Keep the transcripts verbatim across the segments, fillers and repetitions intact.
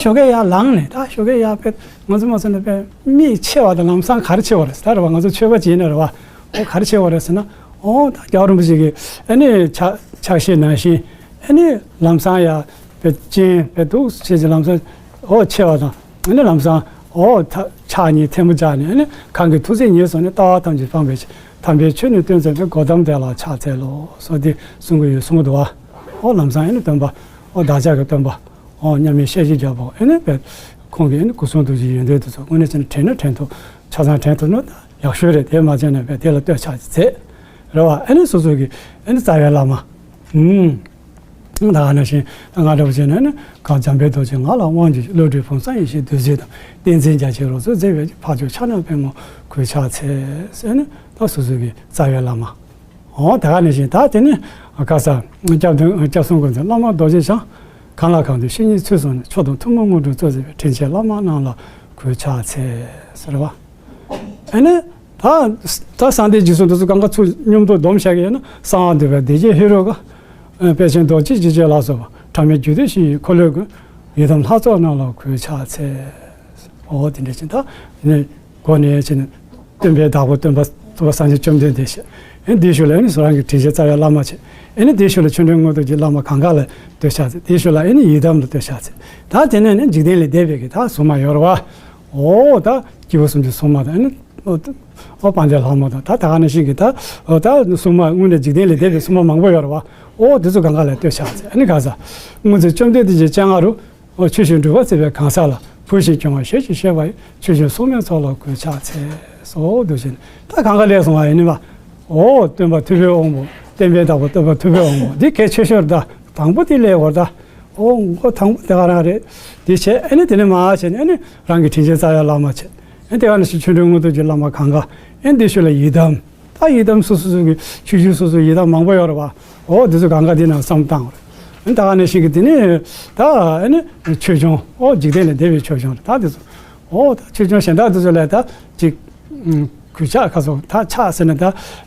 ཞོགས་ཀས་ཡར་ལངས་ནས་ད་ཞོགས་ཀས་ཡར་དཔེ་ང་ཚོ་མ་སོང་ན་དཔེ་མིག་ཕྱེ་བ་དང་ལམ་སང་ག་རེ་ཕྱེ་བ་རེད་ཟེར་ད་རེད་བ། ང་ཚོ་ཆོས་པ་བྱས་ན་རེད་བ། ཨོ་ག་རེ་ཕྱེ་བ་རེད་ཟེར་ན། ཨོ་ད་རྒྱལ་བ་རིན་པོ་ཆེ་གིས་ཨ་ནི་ཕྱག་ཕྱག་བཞེས་ནང་བཞིན་ཨ་ནི་ལམ་སང་ཡར་དཔེ་སྤྱན་དཔེ་འདུག་བྱས་ཀྱི་ལམ་སང་ཨོ་ཕྱེ་བ་དང་ཨ་ནི་ལམ་སང་ཨོ་ད་ཕྱག་གཉིས་ཐལ་མོ་སྦྱར་ནས་ཨ་ནི་གང་གི་ཐུགས་བརྩེ་ཉེར་བཟུང་ནས་ལྟ་བ་ཐམས་ཅད་སྤང་བའི་ཕྱིར། དམ་པའི་ཆོས་ནི་སྟོན་མཛད་པའི། གོ་ཏམ་དེ་ལ་ཕྱག་འཚལ་ལོ། སོགས་ཏེ་གསུང་གི་ཡོད་གསུང་གི་འདུག་བ། ཨོ་ལམ་སང་ཨ་ནི་སྟོན་པ་ཨོ་བདག་ཅག་གི་སྟོན་པ་ཨོ་མཉམ་མེད་ཤེས་བཞིན་རྒྱལ་པོ་ཨ་ནི་དཔེ་ཁོང་གི་ཨ་ནི་སྐུ་གསུང་ཐུགས་ཀྱི་ཡོན་ཏན་དེ་ཚོ་དངོས་གནས་བྱས་ན་དྲན་ན་དྲན་ཐུབ། ཆ་ཚང་དྲན་ཐུབ་ན་ད་ཡག་ཤོས་རེད། དེ་མ་བྱས་ན་དཔེ་དེ་ལ་བསྟོད་ཕྱག་མཛད་རེད་བ། ཨ་ནི་སོ་སོ་གི་ཨ་ནི་རྩ་བའི་བླ་མ། ཨུམ། ད་ག་ནང་བཞིན་ད་ང་འདྲ་བོ་བྱས་ན་ནི་གང་འཇམ་དཔལ་རྡོ་རྗེ་ངག་ལ་དབང་བསྒྱུར་ཅིང་། བློ་གྲོས་ཕུན་སུམ་ཡེ་ཤེས་བདུད་རྩི་དང་། ཏིང་འཛིན་རྒྱ་ཆེན་རོ་ཙོགས་མཛད་པའི་ཕ་ཇོ་ཕྱག་ན་པདྨོ་གུས་ཕྱག་འཚལ་ཟེར་ནས་ད་སོ་སོ་གི་རྩ་བའི་བླ་མ། འོ་ད་ག་ནང་བཞིན་ད་དེ་ནི་ག་ས་སྐྱབས་དོན་སྐྱབས་གསུམ་མགོན་པོ་བླ་མ་རྡོ་རྗེ་འཆང་། གང་ལ་གང་འདུལ་བཤེས་གཉེན་ཚུལ་བཟུང་ནས། མཆོག་དང་ཐུན་མོང་དངོས་གྲུབ་སྩོལ་མཛད་པའི། དྲིན་ཅན་བླ་མ་རྣམས་ལ་གུས་ཕྱག་འཚལ་ཟེར་བ། ཨ་ནི། ད་ད་གསང་བདེ་འཇིགས་གསུམ་དེ་ཚོ་གང་ག་ཚུར་མཉམ་དུ་སྡོམ་བཞག་གི་ཡོད་ན། གསང་བ་འདུས་པའི་བདེ་སྐྱིད་ཧེ་རུ་ཀ། དཔལ་ཆེན་རྡོ་རྗེ་འཇིགས་བྱེད་ལ་སོགས་པ། གྲངས་མེད་རྒྱུད་སྡེ་བཞི་ཡི་འཁོར་ལོས་བསྐོར། ཡི་དམ་ལྷ་ཚོགས་རྣམས་ལ་གུས་ཕྱག་འཚལ། འོ་དེ་འདྲ་ཅིག་ད་ནི་སྒོ་ནས་ཕྱིན་སྟོན་པའི་བདག་པོ་སྟོན་པ་ཐུབ་པ་སངས་རྒྱས་བཅོམ་ལྡན་འདས་བྱས། ཨེ་འདིའི་ཤུལ་ལ་ཨེ་ནི་རང་གི་དྲིན་ཅན་རྩ་བའི་བླ་མ་བྱས། ཨེ་ནི་འདིའི་ཤུལ་ལ་ཆོ་འཕྲུལ་དངོས་གྲུབ་ཀྱི་བླ་མ་གང་ག་ལ་བསྟོད་ཕྱག་འཚལ། དེའི་ཤུལ་ལ་ཨེ་ནི་ཡི་དམ་ལ་བསྟོད་ཕྱག་འཚལ། ད་དེ་ནས་ནི་འཇིག་རྟེན་ལས་འདས་པའི་གི་ད་སྲུང་མ་ཡོད་རེད་བ། འོ་ད་སྐྱེས་བུ་གསུམ་གྱི་སྲུང་མ་དང་ཨ་ནི། ཨོ་དཔལ་ལྡན་ལྷ་མོ་དང་ད་ད་ག་ནང་བཞིན་གྱི་ད་ཨོ་ད་སྲུང་མ་དངོས་གནས་འཇིག་རྟེན་ལས་འདས་པའི་སྲུང་མ་མང་པོ་ཡོད་རེད་བ། ཨོ་དེ་ཚོ་གང་ག་ལ་བསྟོད་ཕྱག་འཚལ། ཨ་ནི་ག་ས། སྔོན་ཚེ་བཅོམ་ལྡན་འདས་ཀྱི་སྤྱན་སྔ་རུ། ཨོ་ཆོས་བཞིན་སྒྲུབ་པ་བརྩེ་བའི་གང་ཟག་ལ། བུ་བཞིན་སྐྱོང་བ་ཞལ་གྱིས་བཞེས་པ་ཡི། ཆོས་སྐྱོང་སྲུང་མའི་ཚོགས་ལ་གུས་ཕྱག་འཚལ། སོགས་འདུ་བྱས་ནས་ད་གང་ག་ལས་སོང་བ་ཡིན་ནི་བ། ཨོ་སྟོན་པ་ཐུབ་པའི་དབང་པོ་བསྟན་པའི་བདག་པོ་སྟོན་པ་ཐུབ་པའི་དབང་པོ་འདི་གལ་ཆེ་ཤོས་རེད་ད། དང་པོ་དེ་ལས་བར་ད། ཨོ་མགོ་དང་པོ་དེ་ག་རང་རེད། དེ་བྱས་ཨེ་ནི་དེ་ནས་མར་བྱས་ནས་ཨེ་ནི་རང་གི་དྲིན་ཅན་རྩ་བའི་བླ་མ་བྱས། ཨེ་དེ་ག་ནང་བཞིན་ཆོ་འཕྲུལ་དངོས་གྲུབ་ཀྱི་བླ་མ་གང་ག་ཨེ་འདི་ཤུལ་ལ་ཡི་དམ། ད་ཡི་དམ་སོ་སོ་སོ་གི་ཆོས་བརྒྱུད་སོ་སོ་ཡི་དམ་མང་པོ་ཡོད་རེད་བ། ཨོ་འདི་ཚོ་གང་ག་དེ་ནང་བསམ་བཏང་བ་རེད། ཨེ་ད་ག་ནང་བཞིན་གི་དེ་ནས་ད་ཨེ་ནི་ཆོས་སྐྱོང་ཨོ་འཇིག་རྟེན་ལས་འདས་པའི་ཆོས་སྐྱོང་རེད་ད་དེ་ཚོ། ཨོ་ད་ཆོས་སྐྱོང་གཞན་དག་དེ་ཚོ་ལས་ད་ཅིག་གུས་ཕྱག་ཁ་སོགས་ད་ཕྱག་ཟེར་ན་ད་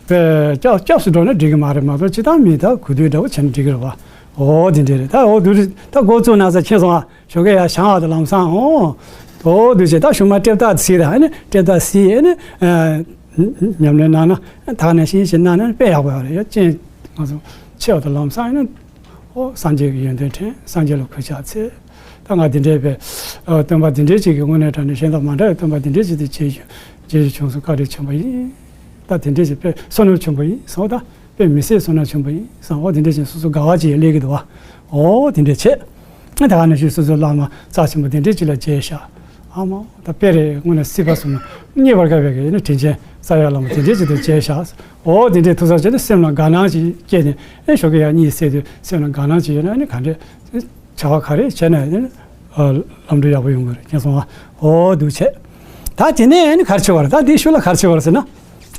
དཔེ་སྐྱབས་སྐྱབས་སུ་འགྲོ་ན་འགྲིག་གི་མ་རེད་མ་གཏོགས་སྤྱིར་བཏང་མི་ད་གུས་འདུད་འདྲ་བོ་བྱས་ན་འགྲིག་གི་རེད་བ། ཨོ་དེ་འདྲ་རེད་ད། ཨོ་དེ་རེད་ད་འགོ་བཙུགས་ན་ས་ཁྱེད་སོང་ཨ། ཞོགས་ཀས་ཡར་བཞེངས་བ་དང་ལམ་སང་ཨོ། ཨོ་དེ་བྱས་ད་ཞུ་མ་སྤྲེལ་ཐག་དེ་སྲིད་ད་ཨ་ནི་སྤྲེལ་ཐག་སྲིད་ཨ་ནི། ཉམས་ལེན་གནང་ན་ད་ནས་ཤིང་ཞིག་གནང་ན་དཔེ་ཡག་པོ་ཡོད་རེད་ཡ། ཅན་ང་ཚོ་ཆེ་བ་དང་ལམ་སང་ཨ་ནི། ཨོ་སངས་རྒྱས་ཀྱི་ཡོན་ཏན་དྲན། སངས་རྒྱས་ལ་གུས་ཕྱག་འཚལ། ད་ང་འདི་འདྲའི་བའི་ཨ་སྟོན་པ་འདི་འདྲའི་ཅིག་གི་དངོས་གནས་དྲང་གནས་གཞན་དང་མ་འདྲ་བའི་སྟོན་པ་འདི་འདྲའི་ཅིག་དེ་རྗེས་རྗེས་སུ་བྱུང་སོང་བཀའ་དྲིན་ཆེན་པོ་ཡིན། ད་དེ་འདྲའི་ཅིག་དཔེ་བསོད་ནམས་ཆེན་པོ་ཡིན་སོང་ད། དཔེ་མི་སྲིད་བསོད་ནམས་ཆེན་པོ་ཡིན་བསམ། འོ་དེ་འདྲ་བྱས་སོ་སོ་དགའ་བ་ཅིག་སླེབས་ཀྱི་འདུག་བ། འོ་དེ་འདྲ་བྱས། ད་ག་ནང་བཞིན་སོ་སོའི་བླ་མ་རྩ་ཆེན་པོ་དེ་འདྲ་ཅིག་ལ་མཇལ་ཤག་ཨ་མ་ད་དཔེ་རེད་དངོས་གནས་སྲིད་པ་གསུམ་ལ་རྙེད་པར་དཀའ་བའི་གི་ནི་དྲིན་ཅན་རྩ་བའི་བླ་མ་དེ་འདྲ་ཅིག་ཏུ་མཇལ་ཤག་འོ་དེ་འདྲའི་ཐུགས་བསམ་བྱས་ནས་སེམས་ལ་དགའ་སྣང་ཅིག་སྐྱེས་ནས་ཨེ་ཞོགས་ཀས་ཡར་གཉིད་སད་དུས་སེམས་ལ་དགའ་སྣང་ཅིག་ཡོད་ན་ནི་ག་འདྲས། བྱ་བ་ག་རེ་བྱས་ན་ཡང་ཨ་ལམ་འགྲོ་ཡག་པོ་ཡོང་གི་རེད་ཅེས་གསུངས་པ། འོ་འདུག་བྱས། ད་དེ་ནས་ནི་ག་རེ་བྱེད་པ་རེད། ད་འདིའི་ཤུལ་ལ་ག་རེ་བྱེད་པ་རེད་ཟེར་ན།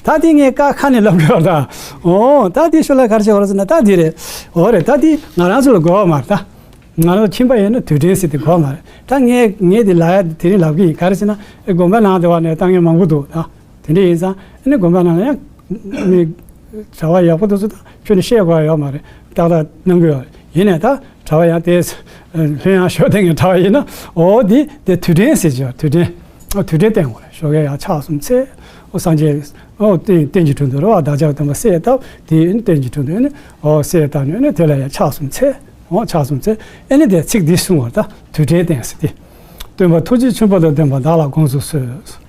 ད་འདི་ངས་ཀ་ཁ་ནས་ལབ་དགོས་པ་རེད་ད། འོ་ད་འདིའི་ཤུལ་ལ་ག་རེ་བྱེད་པ་རེད་ཟེར་ན་ད་འདི་རེད། འོ་རེད་ད་འདི་ང་རང་ཚོ་ལ་དགོས་པ་མ་རེད་ད། ང་རང་ཚོ་ཁྱིམ་པ་ཡིན་ན་དུས་དྲན་ཟེར་དེ་དགོས་པ་མ་རེད། ད་ངས་ངས་འདི་ལབ་ཡ་དེ་རིང་ལབ་གི་ཡིན། ག་རེ་ཟེར་ན་ཨེ་དགོན་པ་ནང་དེ་བ་ནས་ལྟ་མཁན་མང་པོ་འདུག་ད། དེ་འདྲ་ཡིན་ཙང་ཨ་ནི་དགོན་པ་ནང་ལ་ཡང་མི་གྲྭ་པ་ཡག་པོ་དེ་ཚོ་དང་ཁྱོད་ནི་བཤད་དགོས་ཡ་ཡོད་མ་རེད། ཏག་ཏག་གནང་གི་ཡོད་རེད། ཡིན་ནའི་ད་གྲྭ་པ་ཡང་དེ་ལྷོད་ཡངས་ཞོགས་ཐེངས་ཀྱི་གྲྭ་པ་ཡིན་ན་འོ་དེ་དེ་དུས་དྲན་ཟེར་གྱི་ཡོད། དུས་དྲན་འོ་དུས་དྲན་བསྟན་དགོས་རེད། ཞོགས་ཀས་ཡར་ཕྱག་གསུམ་འཚལ། འོ་སངས་རྒྱས་འོ་རྟེན་རྟེན་གྱི་དྲུང་དུ་རེད་བ། བདག་ཅག་སྟོན་པ་གསལ་བཏབ་དེ་རྟེན་གྱི་དྲུང་དུ་ཨ་ནི་འོ་གསལ་བཏབ་ནས་ཨ་ནི་དེ་ལ་ཡར་ཕྱག་གསུམ་འཚལ། འོ་ཕྱག་གསུམ་འཚལ་ཨ་ནི་དེ་ཚིག་འདི་གསུང་བར་ད་དུས་དྲན་བསྟན་ཟེར་ཏེ། སྟོན་པ་ཐུགས་རྗེ་ཆེན་པོ་དང་ལྡན་པ་བདག་ལ་དགོངས་སུ་གསོལ།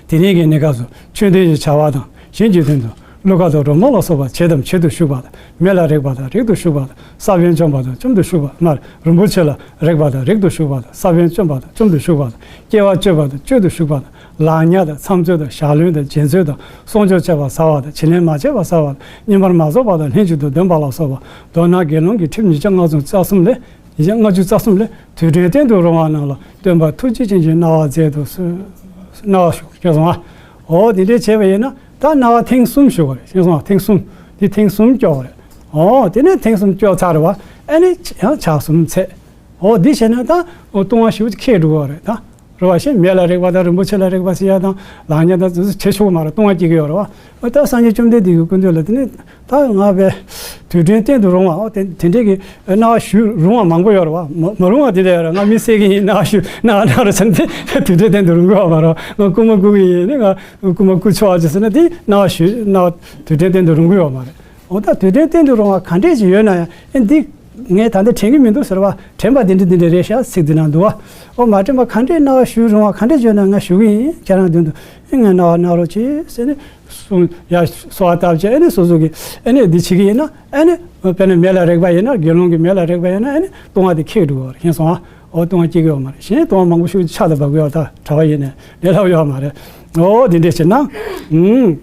དེ་རིང་གི་གནས་སྐབས་སུ་ཆོས་ལྡན་གྱི་བྱ་བ་དང་གཞན་གྱི་དོན་དུ་ཀླུ་མཁར་དང་སྒྲོལ་མ་ལ་སོགས་པ་བྱེད་དམ་བྱེད་དུ་བཞུགས་པ་དང་མི་ལ་རེག་པ་དང་རེག་ཏུ་བཞུགས་པ་དང་ས་བོན་བཅོམ་པ་དང་བཅོམ་དུ་བཞུགས་པ་མར་རིན་པོ་ཆེ་ལ་རེག་པ་དང་རེག་ཏུ་བཞུགས་པ་དང་ས་བོན་བཅོམ་པ་དང་བཅོམ་དུ་བཞུགས་པ་དང་སྐྱེ་བ་གཅོད་པ་དང་གཅོད་དུ་བཞུགས་པ་དང་ལག་ཉར་དང་མཚམས་ཚོད་དང་ཞག་ལོན་དང་རྗེས་ཚོད་དང་གསོག་འཇོག་བྱས་པ་ཟ་བ་དང་བྱིན་ལེན་མ་བྱས་པ་ཟ་བ་དང་བསྙེན་པར་མ་རྫོགས་པ་དང་ལྷན་ཅིག་ཏུ་འདོན་པ་ལ་སོགས་པ་མདོར་ན་དགེ་སློང་གི་ཁྲིམས་ཉིས་བརྒྱ་ལྔ་བཅུ་རྩ་གསུམ་ལས། ཉིས་བརྒྱ་ལྔ་བཅུ་རྩ་གསུམ་ལས་དུས་དྲན་བསྟན་དུ་རུང་བ་རྣམས་ལ་སྟོན་པ་ཐུགས་རྗེ་ཅན་གྱི་སྣང་བ་མཛད་དུ་གསོལ། སྣང་བ་ཞུ་ཞེས་གསུངས་པ། འོ་དེ་འདྲའི་བྱས་པ་ཡིན་ན་ད་སྣང་བ་ཐེངས་གསུམ་ཞུ་བ་རེད་ཞེས་གསུངས་པ། ཐེངས་གསུམ་འདི་ཐེངས་གསུམ་སྐྱོར་བ་རེད། འོ་དེ་ནས་ཐེངས་གསུམ་སྐྱོར་ཚར་བ་ཨ་ནི་ཡང་ཕྱག་གསུམ་འཚལ། འོ་འདི་བྱས་ན་ད་འོ་ལྟུང་བ་ཞེ་པོ་ཅིག་ཁེལ་འགྲོ་བ་རེད་ད། རེད་བ། ཞེས་མེ་ལ་རེག་པ་དང་རིན་པོ་ཆེ་ལ་རེག་པ་ཟེར་ཡ་དང་ལག་ཉར་དང་དེ་ཚོ་བྱེད་ཆོག་མ་རེད། ལྟུང་བ་སྐྱེ་གི་ཡོད་རེད་བ། ད་སངས་རྒྱས་བཅོམ་ལྡན་འདས་ཀྱི་སྐུ་མདུན་ལ་དེ་ནས་ད་ང་བས་དུས་དྲན་བསྟན་དུ་རུང་བ། ཨོ་དེ་དེ་འདྲས་ཀྱི་སྨྲ་བ་ཞུ་རུང་བ་མང་པོ་ཡོད་རེད་བ། མ་མ་རུང་བ་དེ་འདྲ་ཡོད་རེད། ང་མི་བསད་ཀྱི་ཡིན། སྨྲ་བ་ཞུ་སྨྲ་བ་གནང་རོགས་ཟེར་ན་དེ་དུས་དྲན་བསྟན་དུ་རུང་གི་ཡོད་མ་རེད། ང་རྐུན་མ་རྐུ་གི་ཡིན་ནི། ང་རྐུན་མ་རྐུ་ཆོག་ཨ་ཅེ་ཟེར་ན་དེ་སྨྲ་བ་ཞུ་སྨྲ་བ་དུས་དྲན་བསྟན་དུ་རུང་གི་ཡོད་མ་རེད། འོ་ད་དུས་དྲན་བསྟན་དུ་རུང་བ་ག་འདྲས་ཅིག་ཡོད་ན་ཡང་ཨེ་འདི་ངས་ད་ལྟ་དྲན་གྱི་མི་འདུག་ཟེར་བ། དྲན་པ་འདི་འདྲ་འདི་འདྲ་རེད་ཤག་ཚིག་འདི་ནང་འདུག་བ། འོ་མ་དྲན་པ་ག་འདྲས་སྨྲ་བ་ཞུ་རུང་བ་ག་འདྲས་བརྗོད་ན་ང་ཞུ་གི་ཡིན། ཁྱེད་རང་མདུན་དུ་ཨེ་ངས་སྨྲ་བ་གནང་རོགས་གྱིས་ཟེར་ནས་གསུང་ཡ་གསོལ་བ་བཏབ་བྱས། ཨེ་ནས་སོ་སོ་གི་ཨེ་ནས་འདི་བྱེད་ཀྱི་ཡིན་ན། ཨེ་ནས་དཔེར་ན་མེ་ལ་རེག་པ་ཡིན་ན། དགེ་སློང་གི་མེ་ལ་རེག་པ་ཡིན་ན་ཨེ་ནས་ལྟུང་བ་དེ་ཁེགས་འགྲོ་གི་ཡོད་རེད། ཤེས་སོང་ཨ། འོ་ལྟུང་བ་སྐྱེ་གི་ཡོད་མ་རེད། གཞན་ལྟུང་བ་མང་པོ་ཞིག་ཕྱག་ཏུ་འབབ་གི་ཡོད། ད་གྲྭ་པ་ཡིན་ནས་ལས་སླ་པོ་ཡོད་མ་རེད། འོ་འདི་འདྲས་བྱས་ན་ཨུམ།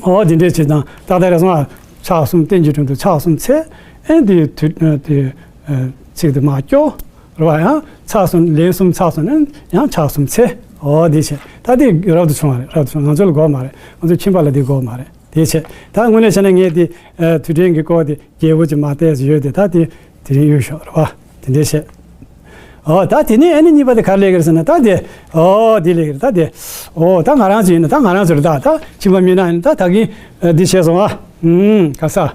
འོ་དེ་འདྲས་བྱེད་དང་ཏག་ཏག་རེད་སོང་ཨ། ཕྱག་གསུམ་རྟེན་གྱི་དྲུང་དུ་ཕྱག་གསུམ་འཚལ། ཨེ་དེ་དུས་དེ་ཚིག་དེ་མར་སྐྱོར། རེད་བ། ཡང་ཕྱག་གསུམ་ལན་གསུམ་ཕྱག་གསུམ་ནས་ཡང་ཕྱག་གསུམ་འཚལ། འོ་དེ་བྱས་ད་དེ་རབ་ཏུ་བྱུང་བ་རེད། རབ་ཏུ་བྱུང་། ང་ཚོ་ལ་དགོས་མ་རེད། ང་ཚོ་ཁྱིམ་པ་ལ་དེ་དགོས་མ་རེད། དེ་བྱས་ད་དངོས་གནས་བྱས་ན་ངས་དེ་དུས་དྲན་གྱི་སྐོར་དེ་རྒྱས་པོ་ཅིག་མ་བལྟས་སུ་ཡོད་དེ། ད་དེ་དེ་རིང་ཡོད་ཤོག་རེད་བ། དེ་འདྲས་བྱས། ཨོ་ད་དེ་ནས་ཨ་ནི་གཉིས་པ་དེ་ག་རེ་ལས་ཀྱི་རེད་ཟེར་ན། ད་དེ་ཨོ་དེ་ལས་ཀྱི་རེད། ད་དེ་ཨོ་ད་ང་རང་ཚོ་ཡིན་ན། ད་ང་རང་ཚོ་རེད། ད་ད་ཁྱིམ་པ་མི་ནག་ཡིན་ན་ད་ད་གིན་འདི་བྱས་སོང་ཨ། ཨུམ་ག་ས་ཨ་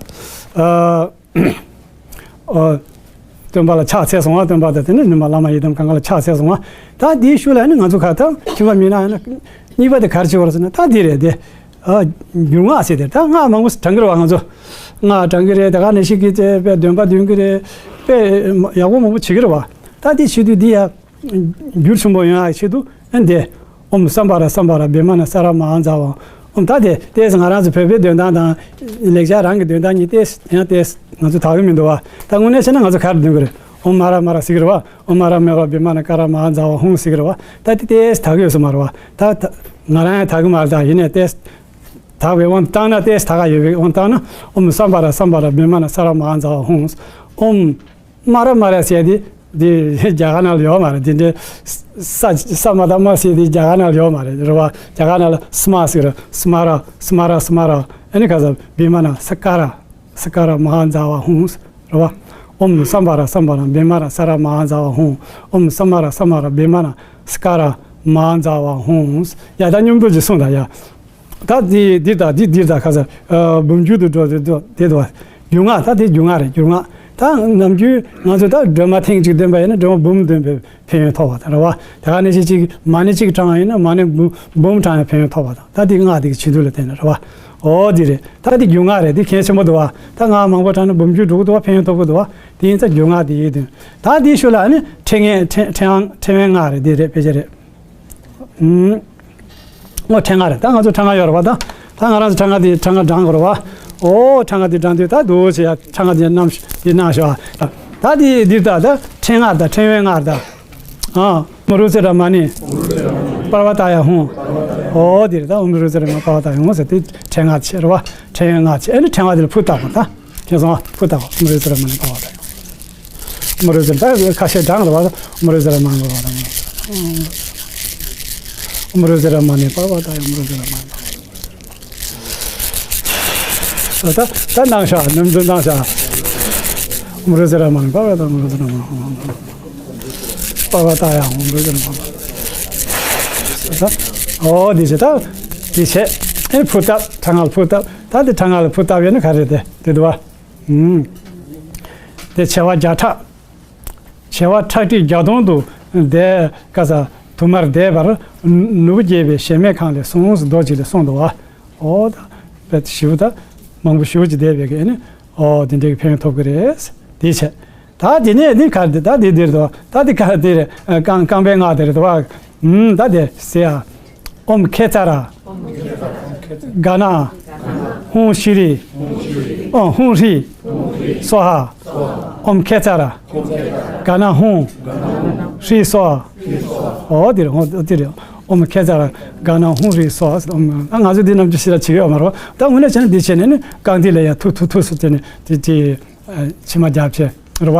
ཨོ་སྟོན་པ་ལ་ཕྱག་འཚལ་སོང་ཨ། སྟོན་པ་དང་དེ་ནས་ནུ་མ་བླ་མ་ཡི་དམ་གང་ག་ལ་ཕྱག་འཚལ་སོང་ཨ། ད་དེའི་ཤུལ་ལ་ཨ་ནི་ང་ཚོ་ག་ད་ཁྱིམ་པ་མི་ནག་ཡིན་ན་གཉིས་པ་དེ་ག་རེ་བྱེད་དགོས་རེད་ཟེར་ན། ད་དེ་རེད་དེ། ཨ་རྒྱུ་སྔགས་ཟེར་དེ། ད་སྔགས་མང་པོ་བགྲང་གི་རེད་བ། ང་ཚོ་སྔགས་བགྲང་གི་རེད། ད་ག་ནང་བཞིན་གྱི་དེ་དཔེ་འདོན་པ་འདོན་གི་རེད། དཔེ་ཡག་པོ་མང་པོ་བྱེད་ཀྱི་རེད་བ། ད་དེ་བྱེད་དུས་འདི་ཡ་འགྱུར་ཆེན་པོ་ཡོང་ཡ་ཆེད་དུ་ཨ་འདི་ཨོཾ་སམྦྷ་ར་སམྦྷ་ར་བི་མ་ཎ་ས་ར་མ་ཧཱ་ཛ་ཝ། ཨོཾ་ད་དེ་ཏོག་ཙམ་ང་རང་ཚོ་བོད་པའི་འདོན་སྟངས་དང་ལེགས་སྦྱར་རང་གི་འདོན་སྟངས་གཉིས་ཏོག་ཙམ་ཡང་ཏོག་ཙམ་ང་ཚོ་དག་གི་མི་འདུག་བ། ད་དངོས་གནས་བྱས་ན་ང་ཚོ་ག་རེ་འདོན་གི་རེད། ཨོཾ་མ་ར་མ་ར་ཟེར་གི་རེད་བ། ཨོཾ་མ་ར་མེ་ཝ་བི་མ་ཎ་ཀ་ར་མ་ཧཱ་ཛ་ཝ་ཧཱུྃ་ཟེར་གི་རེད་བ། ད་དེ་ཏོག་ཙམ་དག་གི་ཡོད་ས་མ་རེད་བ། ད་ད་ང་རང་ཡང་དག་གི་མ་རེད། ད་ཡིན་ནའི་ཏོག་ཙམ་དག་པའི་དབང་དུ་བཏང་ན། ཏོག་ཙམ་དག་ག་ཡོད་པའི་དབང་དུ་བཏང་ན། ཨོཾ་སམྦྷ་ར་སམྦྷ་ར་བི་མ་ཎ་ས་ར་མ་ཧཱ་ཛ་ཝ་ཧཱུྃ། ཨོཾ་མ་ར་མ་ར་ཟེར་དེ་དེ་རྒྱ་གར་ནང་ལ་ཡོད་མ་རེད། དེ་འདྲའི་ས་ས་མ་དང་མ་ཟེར་དེ་རྒྱ་གར་ནང་ལ་ཡོད་མ་རེད། རེད་བ། རྒྱ་གར་ནང་ལ་སྨ་ཟེར་རེད། སྨ་ར་སྨ་ར་སྨ་ར། ཨ་ནི་ག་ས་བི་མ་ཎ་ས་ཀ་ར་ས་ཀ་ར་མ་ཧཱ་ཛ་ཝ་ཧཱུྃ་རེད་བ། ཨོཾ་སམྦྷ་ར་སམྦྷ་ར་བི་མ་ཎ་ས་ར་མ་ཧཱ་ཛ་ཝ་ཧཱུྃ། ཨོཾ་སམྦྷ་ར་སམྦྷ་ར་བི་མ་ཎ་ས་ཀ་ར་མ་ཧཱ་ཛ་ཝ་ཧཱུྃ། ཡ་ད་མཉམ་དུ་ཅིག་གསུངས་དང་ཡ། ད་འདི་འདི་དང་འདི་འདི་དང་ཁ་ས་ཨ་འབུམ་འགྱུར་དུ་འགྲོ་དེ་འགྲོ་དེ་འདུག་བ། རྒྱུ་སྔགས། ད་དེ་རྒྱུ་སྔགས་རེད། རྒྱུ་སྔགས། ད་ནམ་རྒྱུན་ང་ཚོ་ད་སྒྲོལ་མ་ཐེངས་གཅིག་འདོན་པ་ཡིན་ན་སྒྲོལ་མ་འབུམ་འདོན་པའི་ཕན་ཡོན་ཐོབ་པ་དང་རེད་བ། དེ་ག་ནང་བཞིན་གཅིག་མ་ཎི་གཅིག་བགྲངས་ཡིན་ན་མ་ཎི་འབུམ་འབུམ་བགྲངས་ཡང་ཕན་ཡོན་ཐོབ་པ་དང་། ད་དེ་སྔགས་དེ་གི་བྱེད་ལུགས་ལ་བརྟེན་ནས་རེད་བ། ཨོ་དེ་རེད། ད་དེ་རྒྱུ་སྔགས་རེད། དེ་གལ་ཆེན་པོ་འདུག་བ། ད་སྔགས་མང་པོ་བགྲངས་ན་འབུམ་འགྱུར་འགྲོ་གི་འདུག་བ། ཕན་ཡོན་ཐོབ་གི་འདུག་བ། དེ་ཡིན་ཙང་རྒྱུ་སྔགས་དེ་ཡིན་དོན། ད་དེའི་ཤུལ་ལ་ཨ་ནི་ཕྲེང་ངེ་ཕྲེང་ཕྲེང་ཕྲེང་བའི་སྔགས་རེད། དེ་རེད། དཔེ་ཆ་རེད། ཨུམ། ཨོ་ཕྲེང་ང་རེད། ད་ང་ཚོ་ཕྲེང་ང་ཡོད་རེད་བ། ད་ད་ང་རང་ཚོ་ཕྲེང་ང་དེ་ཕྲེང་ང་བགྲང་དགོས་རེད་བ། ཨོ་ཕྲེང་ང་དེ་བགྲང་དུས་ད་འདུག་ཟེར་ཡ། ཕྲེང་ང་དེ་གནང་དེ་གནང་ཤོག་ཨ། ད་དེ་འདིར་ད་ད་ཕྲེང་ང་ད་ཕྲེང་བའི་སྔགས་ད། ཨ། ཨོཾ་རོ་ཙི་ར་མ་ཎི་པར་བ་ཏ་ཡ་ཧཱུྃ། ཨོ་དེ་རེད། ད་ཨོཾ་རོ་ཙི་ར་མ་ཎི་པར་བ་ཏ་ཡ་ཧཱུྃ་ཟེར་དེ་ཕྲེང་ང་བྱེད་རེད་བ། ཕྲེང་བའི་སྔགས་བྱེད། ཨ་ནི་ཕྲེང་བ་དེ་ལ་ཕུ་བཏགས་པ་ད། ཁྱེད་ཚོ་ཕུ་བཏགས་པ། ཨོཾ་རོ་ཙི་ར་མ་ཎི་པར་བ་ཏ་ཡ་ཧཱུྃ། ཨོཾ་རོ་ཙི་ར། ད་ཁ་ཤས་བགྲང་རེད་བ། ཨོཾ་རོ་ཙི་ར་མ་ཎི་པར་བ་ཏ་ཡ་ཧཱུྃ། ཨོཾ་རོ་ཙི་ར་མ་ཎི་པར་བ་ཏ་ཡ། ཨོཾ་རོ་ཙི་ར་མ་ཎི་པར་བ་ཏ་ཡ། ད་ད་གནང་ཤག་ནམ་རྒྱུན་གནང་ཤག་ཨོཾ་རོ་ཙི་ར་མ་ཎི་པར་བ་ཏ་ཡ། ཨོཾ་རོ་ཙི་ར་མ་ཎི་པར་བ་ཏ་ཡ། ཨོཾ་རོ་ཙི་ར་མ་ཎི་པར་བ་ཏ་ཡ། ད་ཨོ་འདི་བྱས། ད་འདི་བྱས། ཨེ་ཕུ་བཏབ། ཕྲེང་ང་ལ་ཕུ་བཏབ། ད་འདི་ཕྲེང་ང་ལ་ཕུ་བཏབ་ཡོད་ན་ག་རེ་དེ་དེ་འདུག་བ། ཨུམ། དེ་བྱེ་བ་བརྒྱ་ཕྲག་བྱེ་བ་ཁྲག་ཁྲིག་བརྒྱ་སྟོང་དུ་དེ་ཀ་ས་དུ་མར་བཟླས་པར་ནུ་བོ་དགྱེས་པའི་གཞལ་མེད་ཁང་ལས་གསུངས་ཟེར་མདོ་གཅིག་ལས་གསུངས་འདུག་བ། ཨོ་ད་དཔེ་ཞེ་པོ་ད་མང་པོ་ཞེ་པོ་ཅིག་བཟླས་པའི་གི་ཨ་ནི་ཨོ་དེ་འདྲའི་གི་ཕན་ཡོན་ཐོབ་གི་རེད། དེ་བྱས། ད་དེ་ནས་ནི་ག་རེ་དེ་ད་དེ་དེ་རེད་དོ། ད་དེ་ག་རེ་དེ་རེད། རྐང་རྐང་པའི་སྔགས་དེ་རེད་དོ། ཨུམ། ད་དེ་ཟེར་ཡ། ཨོཾ་ཁེ་ཙ་ར། ག་ན། ཧཱུྃ་ཤྲཱི། ཨོ་ཧཱུྃ་ཧྲཱི། སྭཱ་ཧཱ། ཨོཾ་ཁེ་ཙ་ར། ག་ན་ཧཱུྃ། ཧྲཱི་སྭཱ་ཧཱ། ཨོ་དེ་རེད། ཨོ་དེ་རེད། ཨོཾ་ཁེ་ཙ་ར། ག་ན་ཧཱུྃ་ཧྲཱི་སྭཱ་ཧཱ། ཨོཾ། ཨ་ང་ཚོ་འདི་ནམ་རྒྱུན་ཞིག་ལ་བྱེད་ཀྱི་ཡོད་མ་རེད། ད་དངོས་གནས་བྱས་ན་འདི་བྱས་ནས་ནི་རྐང་མཐིལ་ལ་ཡ་ཐུག་ཐུག་ཐུག་སུ་དེ་ནི་དེ་དེ། ཨ་མཆིལ་མ་རྒྱབ་བྱས་རེད་བ།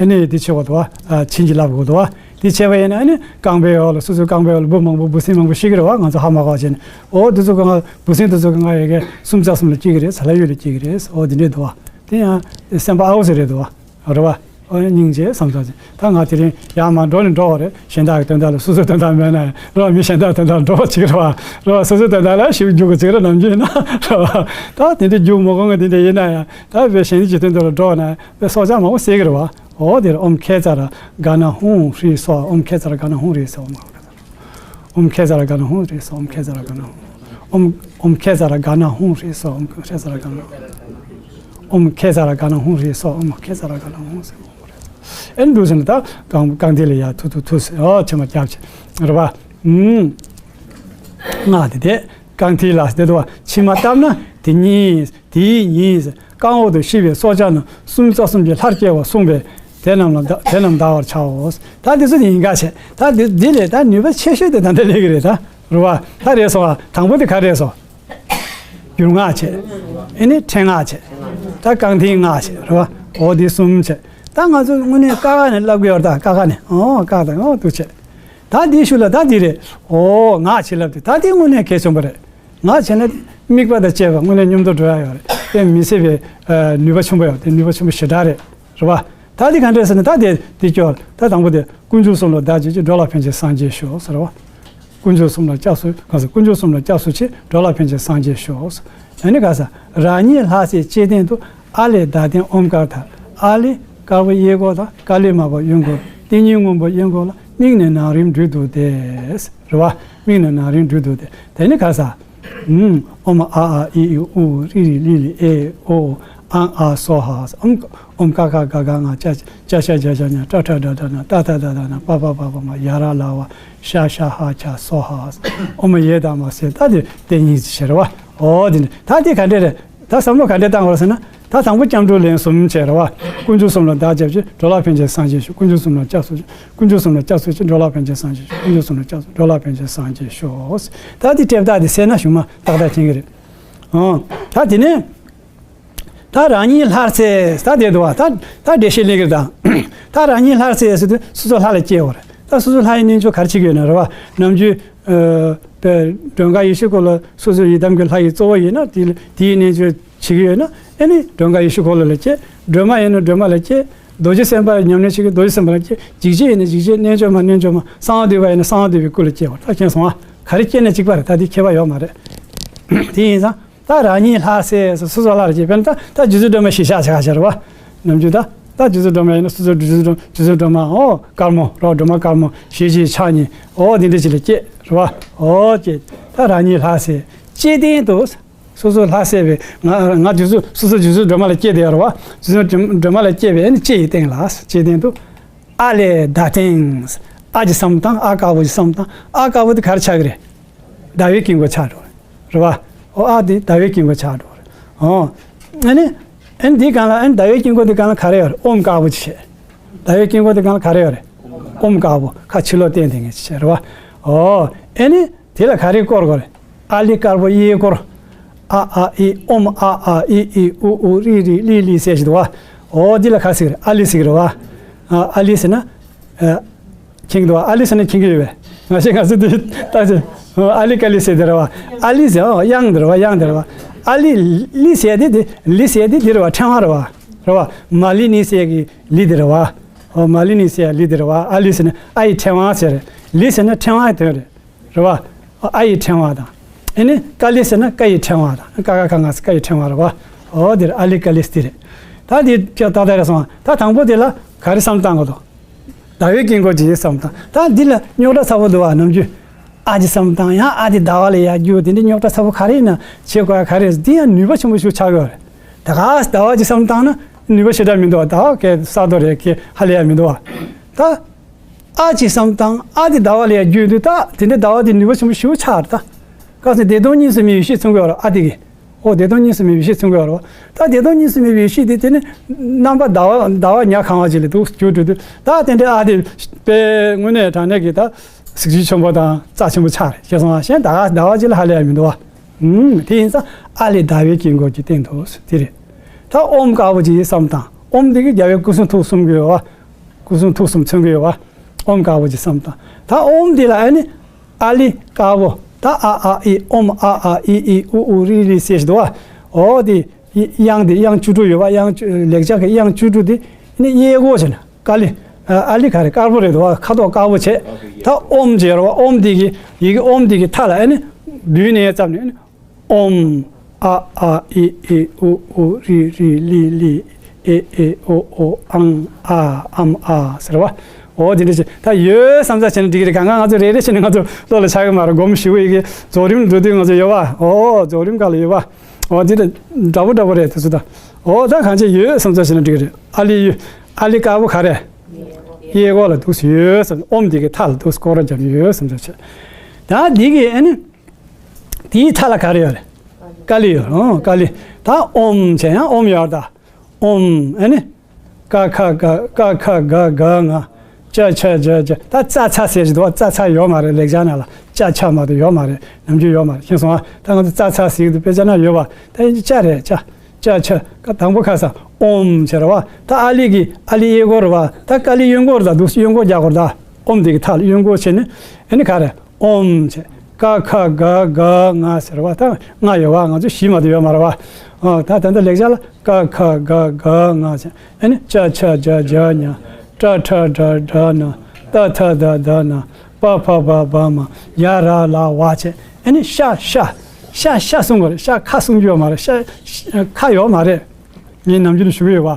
ཨ་ནི་དེ་བྱེད་དགོས་འདུག་བ། ཨ་བྱིན་གྱིས་བརླབ་དགོས་འདུག་བ། དེ་བྱས་པ་ཡིན་ན་ཨ་ནི་རྐང་པའི་འོག་ལ་སོ་སོའི་རྐང་པའི་འོག་ལ་འབུ་མང་པོ་འབུ་སྲིན་མང་པོ་ཤི་གི་རེད་བ། ང་ཚོ་ཧ་མ་གོ་བ་བྱས་ནས། ཨོ་དེ་ཚོ་གི་ང་འབུ་སྲིན་དེ་ཚོ་གི་ང་ཡ་གི་སུམ་རྩ་གསུམ་ལ་སྐྱེ་གི་རེད། ས་ལ་ཡོད་ལ་སྐྱེ་གི་རེད། ཨོ་དེ་འདྲས་འདུག་བ། དེ་ཡང་སེམས་པ་ཨའུ་ཟེར་རེད་འདུག་བ། རེད་བ། ཨོ་སྙིང་རྗེ་བསམ་ཚར་ཅིག་ད་ང་དེ་རིང་ཡར་མར་འགྲོ་ནས་འགྲོ་བ་རེད། གཞན་དག་གི་དོན་དག་ལ། སོ་སོའི་དོན་དག་མེད་ན་ཡང་རེད་བ། མི་གཞན་དག་དོན་དག་ལ་འགྲོ་བ་ཅིག་རེད་བ། རེད་བ། སོ་སོའི་དོན་དག་ལ་ཞིག་རྒྱུག་གི་ཅིག་རེད། ནམ་རྒྱུན་ཡིན་ན་རེད་བ། ད་དེ་འདྲའི་རྒྱུག་མ་དགོས་ངེས་དེ་འདྲ་ཡིན་ན་ཡང་། ད་བས་གཞན་གྱི་དོན་དག་ལ་འགྲོ་བ་ན་བས་སྲོག་ཆགས་མང་པོ་བསད་ཀྱི་རེད་བ། འོ་དེར་ཨོཾ་ཁེ་ཙ་ར་ག་ན་ཧཱུྃ་ཧྲཱིཿ་སྭཱ་ཧཱ། ཨོཾ་ཁེ་ཙ་ར་ག་ན་ཧཱུྃ་ཧྲཱིཿ་སྭཱ་ཧཱ། ཨོཾ་ཁེ་ཙ་ར་ག་ན་ཧཱུྃ་ཧྲཱིཿ་སྭཱ་ཧཱ། ཨོཾ་ཁེ་ཙ་ར་ག་ན་ཧཱུྃ། ཨོཾ་ཨོཾ་ཁེ་ཙ་ར་ག་ན་ཧཱུྃ་ཧྲཱིཿ་སྭཱ་ཧཱ། ཨོཾ་ཁེ་ཙ་ར་ག་ན། ཨོཾ་ཁེ་ཙ་ར་ག་ན་ཧཱུྃ་ཧྲཱིཿ་སྭཱ་ཧཱ། ཨོཾ་ཁེ་ཙ་ར་ག་ན་ཧཱུྃ་ཧྲཱིཿ་སྭཱ་ཧཱ། ཨེ་འདུག་ཟེར་ན་ད་རྐང་རྐང་མཐིལ་ལ་ཡར་ཐུག་ཐུག་ཐུག་ཟེར། ཨོ་མཆིལ་མ་རྒྱབ་བྱས་རེད་བ། ཨུམ། སྔགས་དེ་དེ་རྐང་མཐིལ་ལ་དེ་འདུག་བ། མཆིལ་མ་བཏབ་ན་དེ་ཉིད། དེའི་ཉིད་རྐང་འོག་ཏུ་ཤི་བའི་སྲོག་ཆགས་རྣམས་སུམ་ཅུ་རྩ་གསུམ་གྱི་ལྷར་སྐྱེ་བར་གསུངས་པས། དེ་རྣམས་ལ་བཟླ། དེ་རྣམས་བཟླ་བར་བྱའོ། ད་འདི་ཚོ་དེ་ཡིན་ག་བྱས། ད་འདི་འདི་ལས་ད་ནུས་པ་ཆེ་ཤོས་དེ་ད་ལྟ་སླེབས་ཀྱི་རེད་ད། རེད་བ། ད་རེད་སོང་བ། དང་པོ་དེ་ག་རེད་སོང་། རྒྱུན་སྔགས་བྱས། ཨེ་ནི་ཕྲེང་སྔགས་བྱས། ད་རྐང་མཐིལ་སྔགས་བྱས་རེད་བ། འོ་འདི་གསུམ་བྱས། ད་ང་ཚོ་དངོས་གནས་ཀ་ཁ་ནས་བསླབ་ཀྱི་ཡོད་རེད་ད། ཀ་ཁ་ནས། ཨོ་ཀ་དང་ཨོ་འདུག་བྱས། ད་འདི་ཤུལ་ལ་ད་འདི་རེད། ཨོ་སྔགས་བྱིན་རླབས་དེ་ད་འདི་དངོས་གནས་གལ་ཆེན་པོ་རེད། སྔགས་བྱས་ན་དམིགས་པ་དང་བཅས་པ་དངོས་གནས་མཉམ་དུ་འགྲོ་ཡ་ཡོད་རེད། དེ་མི་སྲིད་པའི་ནུས་པ་ཆེན་པོ་ཡོད། དེ་ནུས་པ་ཆེན་པོ་ཞེ་དྲག་རེད། རེད་བ། ད་འདི་ག་འདྲས་ཟེར་ན་ད་དེ་འདི་སྐྱོར། ད་དང་པོ་དེ་དཀོན་མཆོག་གསུམ་ལ་བདག་བགྱིད་ཅིང་། འགྲོ་ལ་ཕན་ཕྱིར་སངས་རྒྱས་ཤོག་ཟེར་བ། དཀོན་མཆོག་གསུམ་ལ་སྐྱབས་སུ། ག་ས། དཀོན་མཆོག་གསུམ་ལ་སྐྱབས་སུ་མཆི། འགྲོ་ལ་ཕན་ཕྱིར་སངས་རྒྱས་ཤོག་ཨ་ནི་ག་ས། རང་ཉིད་ལྷར་གསལ་བསྐྱེད་རྟེན་དུ། ཨཱ་ལས་བདག་བསྟེན་ཨོཾ་དཀར་མཐར། ཨཱ་ལི་དཀར་པོ་གཡས་སྐོར་དང་། ཀ་ལི་དམར་པོ་གཡོན་སྐོར། ཏིང་ངེ་འཛིན་སྔོན་པོ་གཡོན་སྐོར་ལ། དམིགས་ནས་ནམ་རིམ་སྦྲུལ་གདུགས་བསྡེབས། རེད་བ། དམིགས་ནས་ནམ་རིམ་སྦྲུལ་གདུགས་བསྡེབས། དེ་ནི་ག་ས། ཨོཾ་ཨ་ཨཱ་ཨི་ཨི་ཨུ་ཨུ་རི་རི་ལི་ལི་ཨེ་ཨོ་ཨཾ་ཨཱཿ་སྭཱ་ཧཱ། ཨོཾ་ཨོཾ་ཀ་ཁ་ག་ག་ང་། ཅ་ཅ་ཤ་ཇ་ཇ་ཉ། ཏྲ་ཏྲ་ཌ་ཌ་ཎ། ཏ་ཏ་ད་ད་ན། པ་པ་བ་བ་མ། ཡ་ར་ལ་བ། ཤ་ཤ་ཧ་ཆ་སྭཱ་ཧཱ། ཨོཾ་ཡེ་དྷརྨཱ་སེ། ད་དེ་དེ་གཉིས་ཟེར་བ། ཨོ་དེ་ནི་ད་དེ་ག་འདྲས་རེད། ད་བསམ་བློ་ག་འདྲས་བཏང་དགོས་ཟེར་ན། ད་དང་པོ་སྐྱབས་འགྲོ་ལན་གསུམ་བྱས་རེད་བ། དཀོན་མཆོག་གསུམ་ལ་བདག་བགྱིད་ཅིང་། འགྲོ་ལ་ཕན་ཕྱིར་སངས་རྒྱས་ཤོག་དཀོན་མཆོག་གསུམ་ལ་སྐྱབས་སུ། དཀོན་མཆོག་གསུམ་ལ་སྐྱབས་སུ་མཆི། འགྲོ་ལ་ཕན་ཕྱིར་སངས་རྒྱས་ཤོག་དཀོན་མཆོག་གསུམ་ལ་སྐྱབས་སུ། འགྲོ་ལ་ཕན་ཕྱིར་སངས་རྒྱས་ཤོག་ད་འདི་དྲེལ་བརྡ་འདི་གསན་ན་གཞུག་མ་ཏག་ཏག་མཁྱེན་གྱི་རེད། ཨང་། ད་དེ་ནས། ད་རང་ཉིད་ལྷར་གསལ་ད་དེ་འདུག་བ། ད་ད་འགྲེལ་བཤད་གླེང་གི་རེད་ད། ད་རང་ཉིད་ལྷར་གསལ་ཟེར་དུས་སོ་སོ་ལྷ་ལ་སྐྱེ་བ་རེད། ད་སོ་སོ་ལྷ་ཡི་རྣལ་འབྱོར་ག་རེ་བྱེད་ཀྱི་ཡོད་ན་རེད་བ། ནམ་རྒྱུན། ཨ། པའི་མགྲོན་ཁང་ཡེ་ཤེས་འཁོར་ལོ་སོ་སོའི་ཡི་དམ་གྱི་ལྷ་ཡི་གཙོ་བོ་ཡིན་ན་དེ་དེའི་རྣལ་འབྱོར་བྱེད་ཀྱི་ཡོད་ན། ཨེ་ནི་མགྲོན་ཁང་ཡེ་ཤེས་འཁོར་ལོ་ལ་སྐྱེ། སྒྲོལ་མ་ཡིན་ན་སྒྲོལ་མ་ལ་སྐྱེ། རྡོ་རྗེ་སེམས་དཔའ་ཉམས་ལེན་བྱེད་ཀྱི་རྡོ་རྗེ་སེམས་དཔའ་ལ་སྐྱེ། འཇིགས་བྱེད་ཡིན་ན་འཇིགས་བྱེད། རྣལ་འབྱོར་མ་རྣལ་འབྱོར་མ། གསང་བ་འདུས་པ་ཡིན་ན་གསང་བ་འདུས་པའི་སྐུ་ལ་སྐྱེ་བ། ད་མཁྱེན་སོང་ཨ། ག་རེ་སྐྱེ་ན་གཅིག་པ་རེད། ད་དེ་ཁྱད་པར་ཡོད་མ་རེད། དེ་ཡིན་ཙང་། ད་རང་ཉིད་ལྷར་གསལ་སོ་སོ་ལྷར་སྐྱེ། དཔེར་ན་ད་ད་རྗེ་བཙུན་སྒྲོལ་མ་ཞེས་བྱ་བྱ་བྱ་རེད་བ། ནམ་རྒྱུན་ད་ད་རྗེ་བཙུན་སྒྲོལ་མ་ཡིན་ན་སོ་སོ་རྗེ་བཙུན་སྒྲོལ་རྗེ་བཙུན་སྒྲོལ་མ། ཨོ་དཀར་མོ་རོ། སྒྲོལ་མ་དཀར་མོ་ཞེས་བྱའི་ཕྱག་གཉིས། ཨོ་དེ་འདྲ་ཅིག་ལ་སྐྱེ་རེད་བ། ཨོ་སྐྱེ། ད་རང་ཉིད་ལྷར་གསལ་བསྐྱེད་རྟེན་དུ། སོ་སོ་ལྷར་གསལ་བའི་ང་ང་རྗེ་བཙུན་སོ་སོ་རྗེ་བཙུན་སྒྲོལ་མ་ལ་སྐྱེས་བསྡད་ཡོད་རེད་བ། རྗེ་བཙུན་སྒྲོལ་མ་ལ་སྐྱེས་པའི་ཨ་ནི་ལྕེ་ཡི་སྟེང་ལ་བསྐྱེད་རྟེན་དུ། ཨཱ་ལས་བདག་བསྟེན། ཨ་ཀྱི་བསམ་བཏང་། ཨ་དཀར་པོ་གྱི་བསམ་བཏང་། ཨ་དཀར་པོ་དེ་ག་རེ་ཆགས་ཀྱི་རེད། ཟླ་བའི་དཀྱིལ་འཁོར་ཆགས་འགྲོ་རེད་བ། ཨོ་ཨ་དེ་ཟླ་བའི་དཀྱིལ་འཁོར་ཆགས་འགྲོ་རེད། ཨོ། ཨ་ནི། ཨ་ནི་དེའི་སྒང་ལ་ཨ་ནི་ཟླ་བའི་དཀྱིལ་འཁོར་དེ་སྒང་ལ་ག་རེ་ཡོད་རེད། ཨོཾ་དཀར་པོ་ཅིག་བྱས། ཟླ་བའི་དཀྱིལ་འཁོར་དེ་སྒང་ལ་ག་རེ་ཡོད་རེད། ཨོཾ་དཀར་པོ་ཁ་ཕྱི་ལོགས་བསྟན་བསྡད་མཁན་ཅིག་བྱས་རེད་བ། ཨོ། ཨ་ནི། དེ་ལ་ག་རེ་བསྐོར་དགོས་རེད། ཨཱ་ལི་དཀར་པོ་གཡས་སྐོར། ཨ་ཨཱ་ཨི། ཨོཾ་ཨཱ་ཨཱ་ཨི་ཨི་ཨུ་ཨུ་རི་རི་ལི་ལི་ཟེར་ཞིག་འདུག་བ། ཨོ་འདི་ལ་ག་ཟེར་གི་རེད། ཨཱ་ལི་ཟེར་གི་རེད་བ། ཨ་ཨཱ་ལི་ཟེར་ན། ཨ། མཁྱེན་གྱི་འདུག་བ། ཨཱ་ལི་ཟེར་ན་མཁྱེན་གྱི་ཡོད་པས། ང་ཞེས་ང་ཚོ་འདི་ལྟ་ཅི། ཨཱ་ལི་ཀཱ་ལི་ཟེར་དེ་རེད་བ། ཨཱ་ལི་ཟེར། ཨོ་དབྱངས་འདི་རེད་བ། དབྱངས་འདི་རེད་བ། ཨཱ་ལི། ལི་ཟེར་དེ་དེ་ལི་ཟེར་དེ་འདི་རེད་བ། ཕྲེང་བ་རེད་བ། རེད་བ། མ་ལི་ནི་ཟེར་གི་ལི་འདི་རེད་བ། ཨོ་མ་ལི་ནི་ཟེར་ལི་འདི་རེད་བ། ཨཱ་ལི་ཟེར་ན་ཨ་ཡི་ཕྲེང་བ་ཟེར། ལི་ཟེར་ན་ཕྲེང་བ་དོན་རེད། རེད་བ། ཨ་ཡི་ཕྲེང་བ་དང་། ཨེ་ནི་ཀཱ་ལི་ཟེར་ན་ཀ་ཡི་ཕྲེང་བ་དང་། ཀ་ཁ་ག་ང་ས་ཀ་ཡི་ཕྲེང་བ་རེད་བ། ཨོ་འདིར་ཨཱ་ལི་ཀཱ་ལི་སྟི་རེད། ད་འདི་ཀྱ་ཏག་ཏག་རེད་སོང་། ད་དང་པོ་དེ་ལ་ག་རེ་བསམ་བཏང་དགོས་དོ། ཟླ་བའི་དཀྱིལ་འཁོར་གྱི་བསམ་བཏང་། ད་འདི་ལ་རྙོག་དྲ་ཚ་པོ་འདུག་བ། ནམ་རྒྱུན་ཨ་ཀྱི་བསམ་བཏང་ཡང་ཨ་དེ་ཟླ་བ་ལ་ཡར་རྒྱུག་དེ་འདྲའི་རྙོག་དྲ་ཚ་པོ་ག་རེ་ཡིན་ན་བྱེད་དགོས་ཡ་ག་རེ་རེད། འདི་ཡང་ནུས་པ་ཆེན་པོ་ཞིག་ཆགས་ཡོད་རེད། ད་ག་ཟླ་བ་གྱི་བསམ་བཏང་ན་ནུས་པ་ཞེ་དྲག་མི་འདུག་བ། ཟླ་བ་གས་ས་རྡོ་རེད་གས་ཧ་ལས་ཡ་མི་འདུག་བ། ད། ཨ་ཀྱི་བསམ་བཏང་། ཨ་དེ་ཟླ་བ་ལ་ཡར་རྒྱུག་དུས་ད་དེ་འདྲའི་ཟླ་བ་དེ་ནུས་པ་ཆེན་པོ་ཞེ་པོ་ཆགས་རེད་ད། ག་ཟེར་བདེ་སྟོང་གཉིས་སུ་མེད་པའི་ཡེ་ཤེས་མཚོན་གྱི་ཡོད་རེད་ཨ་དེ་གིས། ཨོ་བདེ་སྟོང་གཉིས་སུ་མེད་པའི་ཡེ་ཤེས་མཚོན་གྱི་ཡོད་རེད་བ། ད་བདེ་སྟོང་གཉིས་སུ་མེད་པའི་ཡེ་ཤེས་དེ་དེ་ནི་རྣམ་པ་ཟླ་བ་ཟླ་བ་ཉ་གང་བ་ཅིག་ལ་འདུག་གྱུར་འགྲོ་དུས་ད་དེ་འདྲའི་ཨ་དེ་དཔེ་དངོས་གནས་དྲང་གནས་ཀྱི་ད་གཟི་བརྗིད་ཆེན་པོ་དང་རྩ་ཆེན་པོ་ཆགས་རེད། ཤེས་སོང་ང་། གཞན་ད་ག་ཟླ་བ་ཅིག་ལ་ཧ་ལས་ཡ་མི་འདུག་བ། ཨུམ། དེ་ཡིན་ཙང་ཨ་ལས་ཟླ་བའི་དཀྱིལ་འཁོར་གྱི་སྟེང་དུ་དེ་རེད། ད་ཨོཾ་དཀར་པོ་ཅིག་བསམ་བཏང་། ཨོཾ་དེ་གིས་རྒྱལ་བའི་སྐུ་གསུང་ཐུགས་གསུམ་གྱི་ཡོད་བ། སྐུ་གསུང་ཐུགས་གསུམ་མཚོན་གྱི་ཡོད་བ། ཨོཾ་དཀར་པོ་ཅིག་བསམ་བཏང་། ད་ཨོཾ་དེ་ལ་ཨ་ནི། ཨཱ་ལི་དཀར་པོ། ད་ཨ་ཨཱ་ཨི། ཨོཾ་ཨཱ་ཨཱ་ཨི་ཨི་ཨུ་ཨུ་རི་རི་ཟེར་ཞིག་འདུག་བ། ཨོ་དེ། དབྱངས་དེ་དབྱངས་བཅུ་དྲུག་ཡོད་བ། དབྱངས་བཅུ། ལེགས་སྦྱར་གྱི་དབྱངས་བཅུ་དྲུག་དེ། ནི་གཡས་སྐོར་བྱས་ན་ཀ་ལི། ཨ་ལི་ག་རེ། དཀར་པོ་རེད་འདུག་བ། ཁ་དོག་དཀར་པོ་བྱས། ད་ཨོམ་བྱས་རེད་བ། ཨོམ་འདི་གི་ཡི་གེ་ཨོམ་འདི་གི་མཐའ་ལ་ཨ་ནི་བསྡུས་ནས་བརྩམས་ནས་ཨ་ནི་ཨོམ། ཨ་ཨ་ཨི་ཨི་ཨུ་ཨུ་རི་རི་ལི་ལི་ཨེ་ཨེ་ཨོ་ཨོ་ཨང་ཨ་ཨམ་ཨ་ཟེར་བ། འོ་དེ་འདྲ་ཅིག་ད་ཡོད་བསམ་ཚར་བྱས་ན་འགྲིག་གི་རེད། གང་གང་ང་ཚོ་རེ་རེ་བྱས་ནས་ང་ཚོ་བློ་ལ་འཆར་གི་མ་རེད། སྒོམ་ཞིབ་པོ་ཡི་གེ་རྫོགས་རིམ་འགྲོ་དུས་ང་ཚོ་ཡོད་བ། འོ་རྫོགས་རིམ་ག་ལ་ཡོད་བ། འོ་འདི་ད་འདྲ་པོ་འདྲ་པོ་རེད་དེ་ཚོ་ད། འོ་ད་གང་ཅི་ཡོད་བསམ་ཚར་བྱས་ན་འགྲིག་གི་རེད། ཨ་ལི་ཡོད། ཨ་ལི་དཀར་པོ་ག་རེ། གཡས་སྐོར་ལ་འདུག་སེ་ཡོད་བསམ། ཨོམ་འདི་གི་མཐའ་ལ་འདུག་སེ་སྐོར་ར་རྒྱབ་ནས་ཡོད་བསམ་ཚར་བྱས། ད་འདི་གི་ཨ་ནི། དེའི་མཐའ་ལ་ག་རེ་ཡོད་རེད། ཀ་ལི་ཡོད། ཨོ་ཀ་ལི། ད་ཨོམ་བྱས་ཡང་ཨོམ་ཡོད་ད། ཨོམ། ཨ་ནི། ཀ་ཁ་ག་ཀ་ཁ་ག་ག་ང་། ཅ་ཆ་ཇ་ཇ། ད་ཙ་ཚ་ཟེར་གྱི་འདུག་བ། ཙ་ཚ་ཡོད་མ་རེད། ལེགས་སྦྱར་ནང་ལ་ཅ་ཆ་མ་གཏོགས་ཡོད་མ་རེད། ནམ་རྒྱུན་ཡོད་མ་རེད། ཤེས་སོང་ཨ། ད་ང་ཚོ་ཙ་ཚ་ཟེར་གྱི་འདུག་དཔེ་ཆ་ནང་ཡོད་བ། ད་ཡིན་གྱི་ཅ་རེད། ཅ། ཅ་ཆ། ཀ་དང་པོ་ཁ་ས་ཨོམ་བྱས་རེད་བ། ད་ཨ་ལི་གི་ཨ་ལི་གཡས་སྐོར་རེད་བ། ད་ཀ་ལི་གཡོན་སྐོར་ད་འདུག་སེ་གཡོན་སྐོར་རྒྱག་དགོས་རེད་ད། ཨོམ་འདི་གི་མཐའ་ལ་གཡོན་སྐོར་བྱས་ནས་ཨ་ནི་ག་རེ། ཨོམ་བྱས། ཀ་ཁ་ག་ག་ང་ཟེར་བ། ད་ང་ཡོད་བ། ང་ཚོ་བཞི་མ་གཏོགས་ཡོད་མ་རེད་བ། ཨ་ད་ད་ལྟ་ལེགས་སྦྱར་ལ་ཀ་ཁ་ག་ག་ང་བྱས། ཨ་ནི་ཅ་ཆ་ཇ་ཇ་ཉ། ཏྲ་ཁྲ་ཌ་ཌ་ན། ཏ་ཐ་ད་ད་ན། པ་ཕ་བ་བ་མ། ཡ་ར་ལ་བ་བྱས། ཨ་ནི་ཤ་ཤ། ཤ་ཤ་གསུང་དགོས་རེད། ཤ་ཁ་གསུང་རྒྱུ་ཡོད་མ་རེད། ཤ་ཤ་ཁ་ཡོད་མ་རེད། ངས་ནམ་རྒྱུན་ཞུ་གི་ཡོད་བ།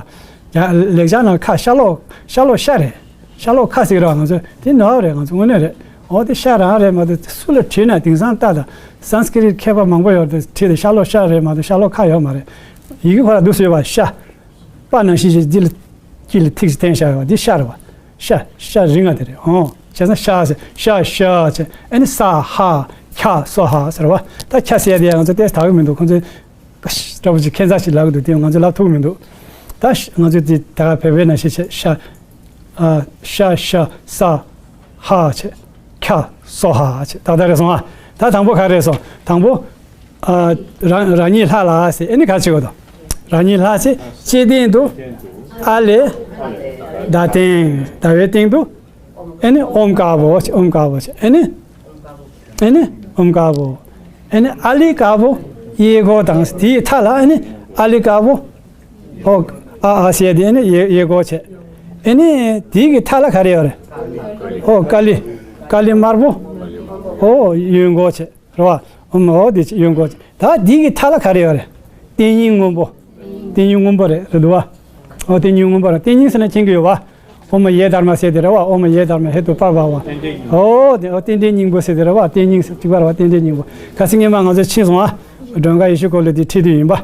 ཡ་ལེགས་སྦྱར་ནང་ཁ་ཤ་ལོག་ཤ་ལོག་ཤ་རེད། ཤ་ལོག་ཁ་ཟེར་གི་རེད་བ། ང་ཚོ་དེ་ནོར་བ་རེད། ང་ཚོ་དངོས་གནས་རེད། འོ་དེ་ཤ་རང་རེད་མ་གཏོགས་སུ་ལ་བྲིས་ན་དེང་སང་ལྟ་ད་སཾ་སྐྲྀཏ་མཁས་པ་མང་པོ་ཡོད་རེད། བྲིས་ཏེ་ཤ་ལོག་ཤ་རེད་མ་གཏོགས་ཤ་ལོག་ཁ་ཡོད་མ་རེད། ཡི་གེ་ཁོ་ར་འདུག་སེ་ཡོད་བ། ཤ། པ་ནང་བཞིན་ཞིག་འདི་ལ་དཀྱིལ་ལ་ཐིག་ཅིག་བསྟན་བཞག་ཡོད་བ། འདི་ཤ་རེད་བ། ཤ་ཤ་རིང་ང་དེ་རེད། འོ་བྱས་ཙང་ཤ་ཟེར་ཤ་ཤ་བྱས། ཨ་ནི་ས་ཧ་ཁྱ་སོ་ཧ་ཟེར་བ། ད་ཁྱ་ཟེར་ཡ་དེ་ང་ཚོ་ཏོག་ཙམ་དག་གི་མི་འདུག་ཁོང་ཚོས་ཀ་ཤ་འདྲ་པོ་ཅིག་ཁྱད་མཚར་ཞིག་ལབ་གི་འདུག་དེ་ང་ཚོས་ལབ་ཐུབ་ཀྱི་མི་འདུག་ད་ཤ་ང་ཚོས་དེ་ད་ག་བོད་པའི་ནང་བཞིན་བྱས། ཤ། ཨ། ཤ་ཤ་ས་ཧ་བྱས། ཁྱ་སོ་ཧ་བྱས། ཏག་ཏག་རེད་སོང་ཨ། ད་དང་པོ་ག་རེ་སོང་། དང་པོ། ཨ། རང་རང་ཉིད་ལྷ་ལ་ཟེར། ཨ་ནི་ག་ཅིག་གོ་དང་། རང་ཉིད་ལྷ་ཟེར་ལྕེ་སྟེང་དུ་ཨ་ལས་ད་སྟེང་ཟླ་བའི་སྟེང་དུ། ཨ་ནི་ཨོམ་དཀར་པོ་བྱས། ཨོམ་དཀར་པོ་བྱས། ཨ་ནི། ཨ་ནི་ཨོམ་དཀར་པོ། ཨ་ནི་ཨ་ལི་དཀར་པོ་གཡས་སྐོར་དང་། དེའི་མཐའ་ལ་ཨ་ནི་ཨ་ལི་དཀར་པོ། ཨོ། ཨ་ཨ་ཟེར་དེ་ཨ་ནི་གཡས་གཡས་སྐོར་བྱས། ཨ་ནི་དེའི་གི་མཐའ་ལ་ག་རེ་ཡོད་རེད། ཨོ་ཀ་ལི། ཀ་ལི་དམར་པོ། ཨོ་གཡོན་སྐོར་བྱས་རེད་བ། ཨོམ། ཨོ་དེ་བྱས་གཡོན་སྐོར་བྱས། ད་དེའི་གི་མཐའ་ལ་ག་རེ་ཡོད་རེད། རྟེན་སྙིང་སྔོན་པོ། རྟེན་སྙིང་སྔོན་པོ་རེད་རེད་འདུག་བ། ཨོ་རྟེན་སྙིང་སྔོན་པོ་རེད། རྟེན་སྙིང་ཟེར་ན་མཁྱེན་གི་ཡོད་བ། ཨོ་མ་ཡེ་དྷརྨ་ཟེར་དེ་རེད་བ། ཨོ་མ་ཡེ་དྷརྨ་ཧེ་ཏུ་པར་བ་བ། ཨོ་དེ་ཨོ་རྟེན་འབྲེལ་སྙིང་པོ་ཟེར་དེ་རེད་བ། རྟེན་སྙིང་ཟེར་གཅིག་པ་རེད་བ། རྟེན་འབྲེལ་སྙིང་པོ། ཁ་སང་ཉི་མ་ང་ཚོ་ཕྱིན་སོང་ཨ། མགྲོན་ཁང་ཡེ་ཤུ་འཁོར་ལོ་དེ་ཁྲིད་དུས་ཡིན་པ།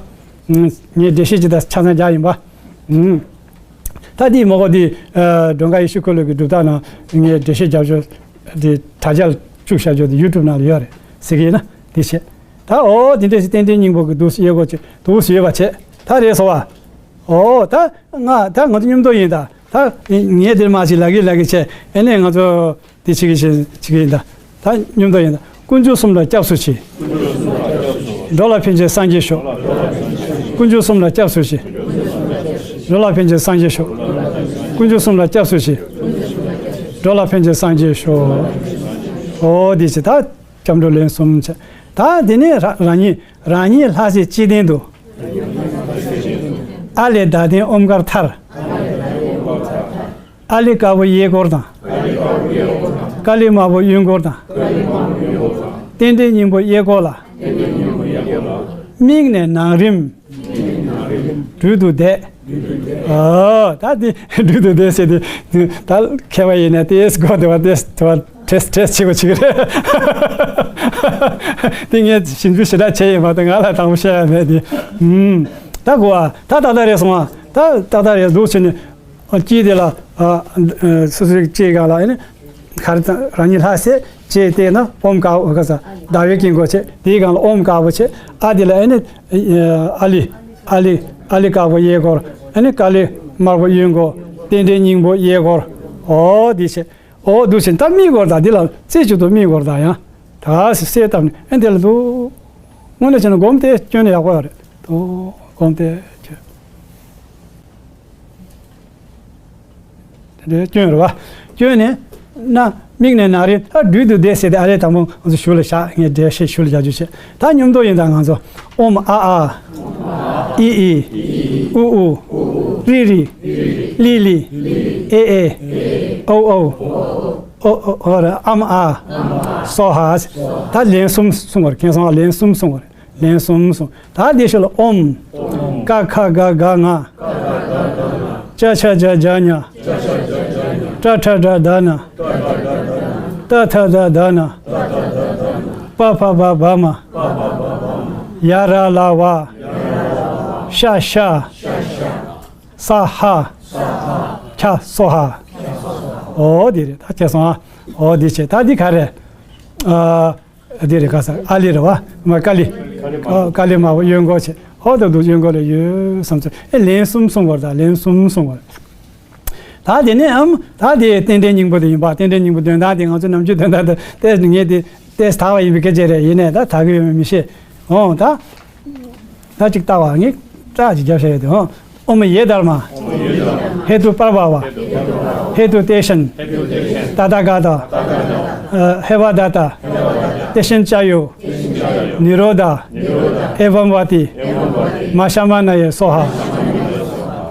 ངས་འགྲེལ་བཤད་ཅིག་ད་ཆ་ཚང་རྒྱག་ཡིན་པ། ད་འདི་མོ་གོ་འདི། མགྲོན་ཁང་ཡེ་ཤུ་འཁོར་ལོ་གི་སྒྲུབ་རྟགས་ནང་ངས་འགྲེལ་བཤད་རྒྱབ་ཆོག་འདི་དྲ་རྒྱར་བཅུག་བཞག་ཆོག་འདི་ཡུ་ཊུབ་ནང་ལ་ཡོད་རེད། ཟེར་གི་ཡིན་ན་འདི་བྱས། ད་ཨོ་འདི་འདྲས་ཞིག་རྟེན་འབྲེལ་སྙིང་པོ་གི་འདུག་སེ་ཡོད་གོ་ཆེ་འདུག་སེ་ཡོད་པ་བྱས། ད་རེད་སོ་བ། ཨོ་ད་ང་ད་ང་ཚོ་མཉམ་དུ་ཡིན་ད། ད་ངས་འདིར་མ་ཅིག་ལབ་གི་ལབ་གི་བྱས། ཨེ་ནས་ང་ཚོ་འདི་བྱེད་གི་བྱེད་གི་ཡིན་ད། ད་མཉམ་དུ་ཡིན་ད། དཀོན་མཆོག་གསུམ་ལ་སྐྱབས་སུ་མཆི། འགྲོ་ལ་ཕན་ཕྱིར་སངས་རྒྱས་ཤོག་དཀོན་མཆོག་གསུམ་ལ་སྐྱབས་སུ་མཆི། འགྲོ་ལ་ཕན་ཕྱིར་སངས་རྒྱས་ཤོག་དཀོན་མཆོག་གསུམ་ལ་སྐྱབས་སུ་མཆི། འགྲོ་ལ་ཕན་ཕྱིར་སངས་རྒྱས་ཤོག་ཨོ་འདི་བྱེད་ད། སྐྱབས་འགྲོ་ལན་གསུམ་བྱས། ད་དེ་ནས་ར་རང་ཉིད་རང་ཉིད་ལྷ་སའི་ལྕེ་སྟེང་དུ། ཨ་ལས་ཟླ་སྟེང་ཨོམ་དཀར་མཐར། ཨ་ལི་དཀར་པོ་གཡས་སྐོར་དང་། ཀ་ལི་དམར་པོ་གཡོན་སྐོར་དང་། རྟེན་འབྲེལ་སྙིང་པོ་གཡས་སྐོར་ལ། དམིགས་ནས་ནང་རིམ། སྦྲུལ་དུ་བསྡད། ཨོ། ད་འདི་སྦྲུལ་དུ་བསྡད་ཟེར་དུས་ད་མཁས་པ་ཡིན་ན་ཏེས་གོ་བདེ་བ་ཏེས་དུ་བ་ཏེས་ཏེས་བྱེད་དགོས་ཆེ་གི་རེད། དེ་ངས་ཞིབ་འཇུག་ཞེ་དྲག་བྱས་ཡིན་པ་དང་ང་ལ་དང་པོ་བཤད་ཡ་མེད་དེ། ཨུམ། ད་གོ་བ་ད་ཏག་ཏག་རེད་སོང་བ། ད་ཏག་ཏག་རེད་འདུག་བྱས་ནས། ཨ་ལྕེ་དེ་ལ། ཨ་ཨ་སོ་སོའི་ལྕེ་སྒང་ལ་ཨེ་ནི། ག་རེ་དང་རང་ཉིད་ལྷ་སའི་ལྕེ་བལྟས་ན་ཨོམ་དཀར་པོ་ག་ས་ཟླ་བའི་དཀྱིལ་འཁོར་བྱས་དེའི་སྒང་ལ་ཨོམ་དཀར་པོ་བྱས། ཨ་དེ་ལ་ཨེ་ནི། ཨ་ལི། ཨ་ལི། ཨ་ལི་དཀར་པོ་གཡས་སྐོར། ཨེ་ནི་ཀ་ལི་དམར་པོ་གཡོན་སྐོར། རྟེན་འབྲེལ་སྙིང་པོ་གཡས་སྐོར། ཨོ་དེ་བྱས། ཨོ་འདུག་བྱས་ད་མིག་སྐོར་དང་དེ་ལ་རྩེ་གཅིག་ཏུ་མིག་སྐོར་དང་ཡང་། ད་ག་སེ་སེ་བཏབ་ནས་ཨེ་དེ་ལ་འདུག་དངོས་གནས་བྱས་ན་སྒོམ་དེ་སྐྱོན་ཡག་པོ་ཡོད་རེད་འདུག་སྒོམ་དེ་ཁྱོད། དེ་འདྲའི་སྐྱོན་རེད་བ། སྐྱོན་ནི། ན་མིག་ནས་ན་རེ་ད་སྦྲུལ་དུ་བསྡད་ཟེར་ཏེ་ཨ་རེ་དང་པོ་ང་ཚོ་ཞུ་ལ་བཞག་ངས་འགྲེལ་བཤད་ཞུ་ལ་བཞག་རྒྱུ་བྱས། ད་མཉམ་དུ་ཡིན་ད་ང་ཚོ། ཨོམ་ཨ་ཨ། ཨི་ཨི། ཨུ་ཨུ། རི་རི། ལི་ལི། ཨེ་ཨེ། ཨོ་ཨོ། ཨོ་ཨོ་ཨོ་ར་ཨམ་ཨ། སོ་ཧ། ད་ལན་གསུམ་གསུང་བར་མཁྱེན་སོང་ཨ། ལན་གསུམ་གསུང་བར། ལན་གསུམ་གསུང་། ད་འདི་ཤོ་ལ་ཨོམ། ཀ་ཁ་ག་ག་ང་། ཅ་ཆ་ཇ་ཇ་ཉ། ཏྲ་ཏྲ་ཏྲ་ད་ན། ཏ་ཐ་ད་ད་ན། པ་ཕ་བ་བ་མ། ཡ་ར་ལ་བ། ཤ་ཤ། ས་ཧ། ཁྱ་སོ་ཧ། ཨོ་འདི་རེད། ད་ཁྱེད་སོང་ཨ། ཨོ་འདི་བྱས། ད་འདི་ག་རེད། ཨ། འདི་རེད། ག་ས་ཨ་ལི་རེད་བ། མ་ཀ་ལི། ཨ་ཀ་ལི་མ་བ་གཡོན་སྐོར་བྱས། ཧོ་ད་འདུག་གཡོན་སྐོར་ལ་ཡོད་བསམ་ཚུལ། ཨེ་ལན་གསུམ་གསུང་བར། ད་ལན་གསུམ་གསུང་བར། ད་དེ་ནས་ཨམ་ད་དེ་རྟེན་འབྲེལ་སྙིང་པོ་དེ་ཡིན་པ། རྟེན་འབྲེལ་སྙིང་པོ་དོན་དག་དེ་ང་ཚོ་ནམ་རྒྱུན་དོན་དག་དེ་ཏེས་ངས་དེ་ཏེས་དག་པ་ཡིན་པའི་སྐད་ཆ་རེད། ཡིན་ནས་ད་དག་གི་ཡོད་མེད་མི་ཤེས། འོང་ད། ད་ཅིག་ལྟ་བ་ངས་སྐྲག་ཅིག་རྒྱབ་བྱ་ཡོད་དེ། འོང་། ཨོ་མ་ཡེ་དར་མ། ཧེ་ཏུ་པར་བ་བ། ཧེ་ཏུ་ཏེ་ཤན། ཏ་ཏ་ག་ཏ། ཧེ་བ་ད་ཏ། ཏེ་ཤན་ཅ་ཡོ། ནི་རོ་ད། ཨེ་བམ་བ་ཏི། མ་ཤ་མ་ན་ཡེ་སོ་ཧ།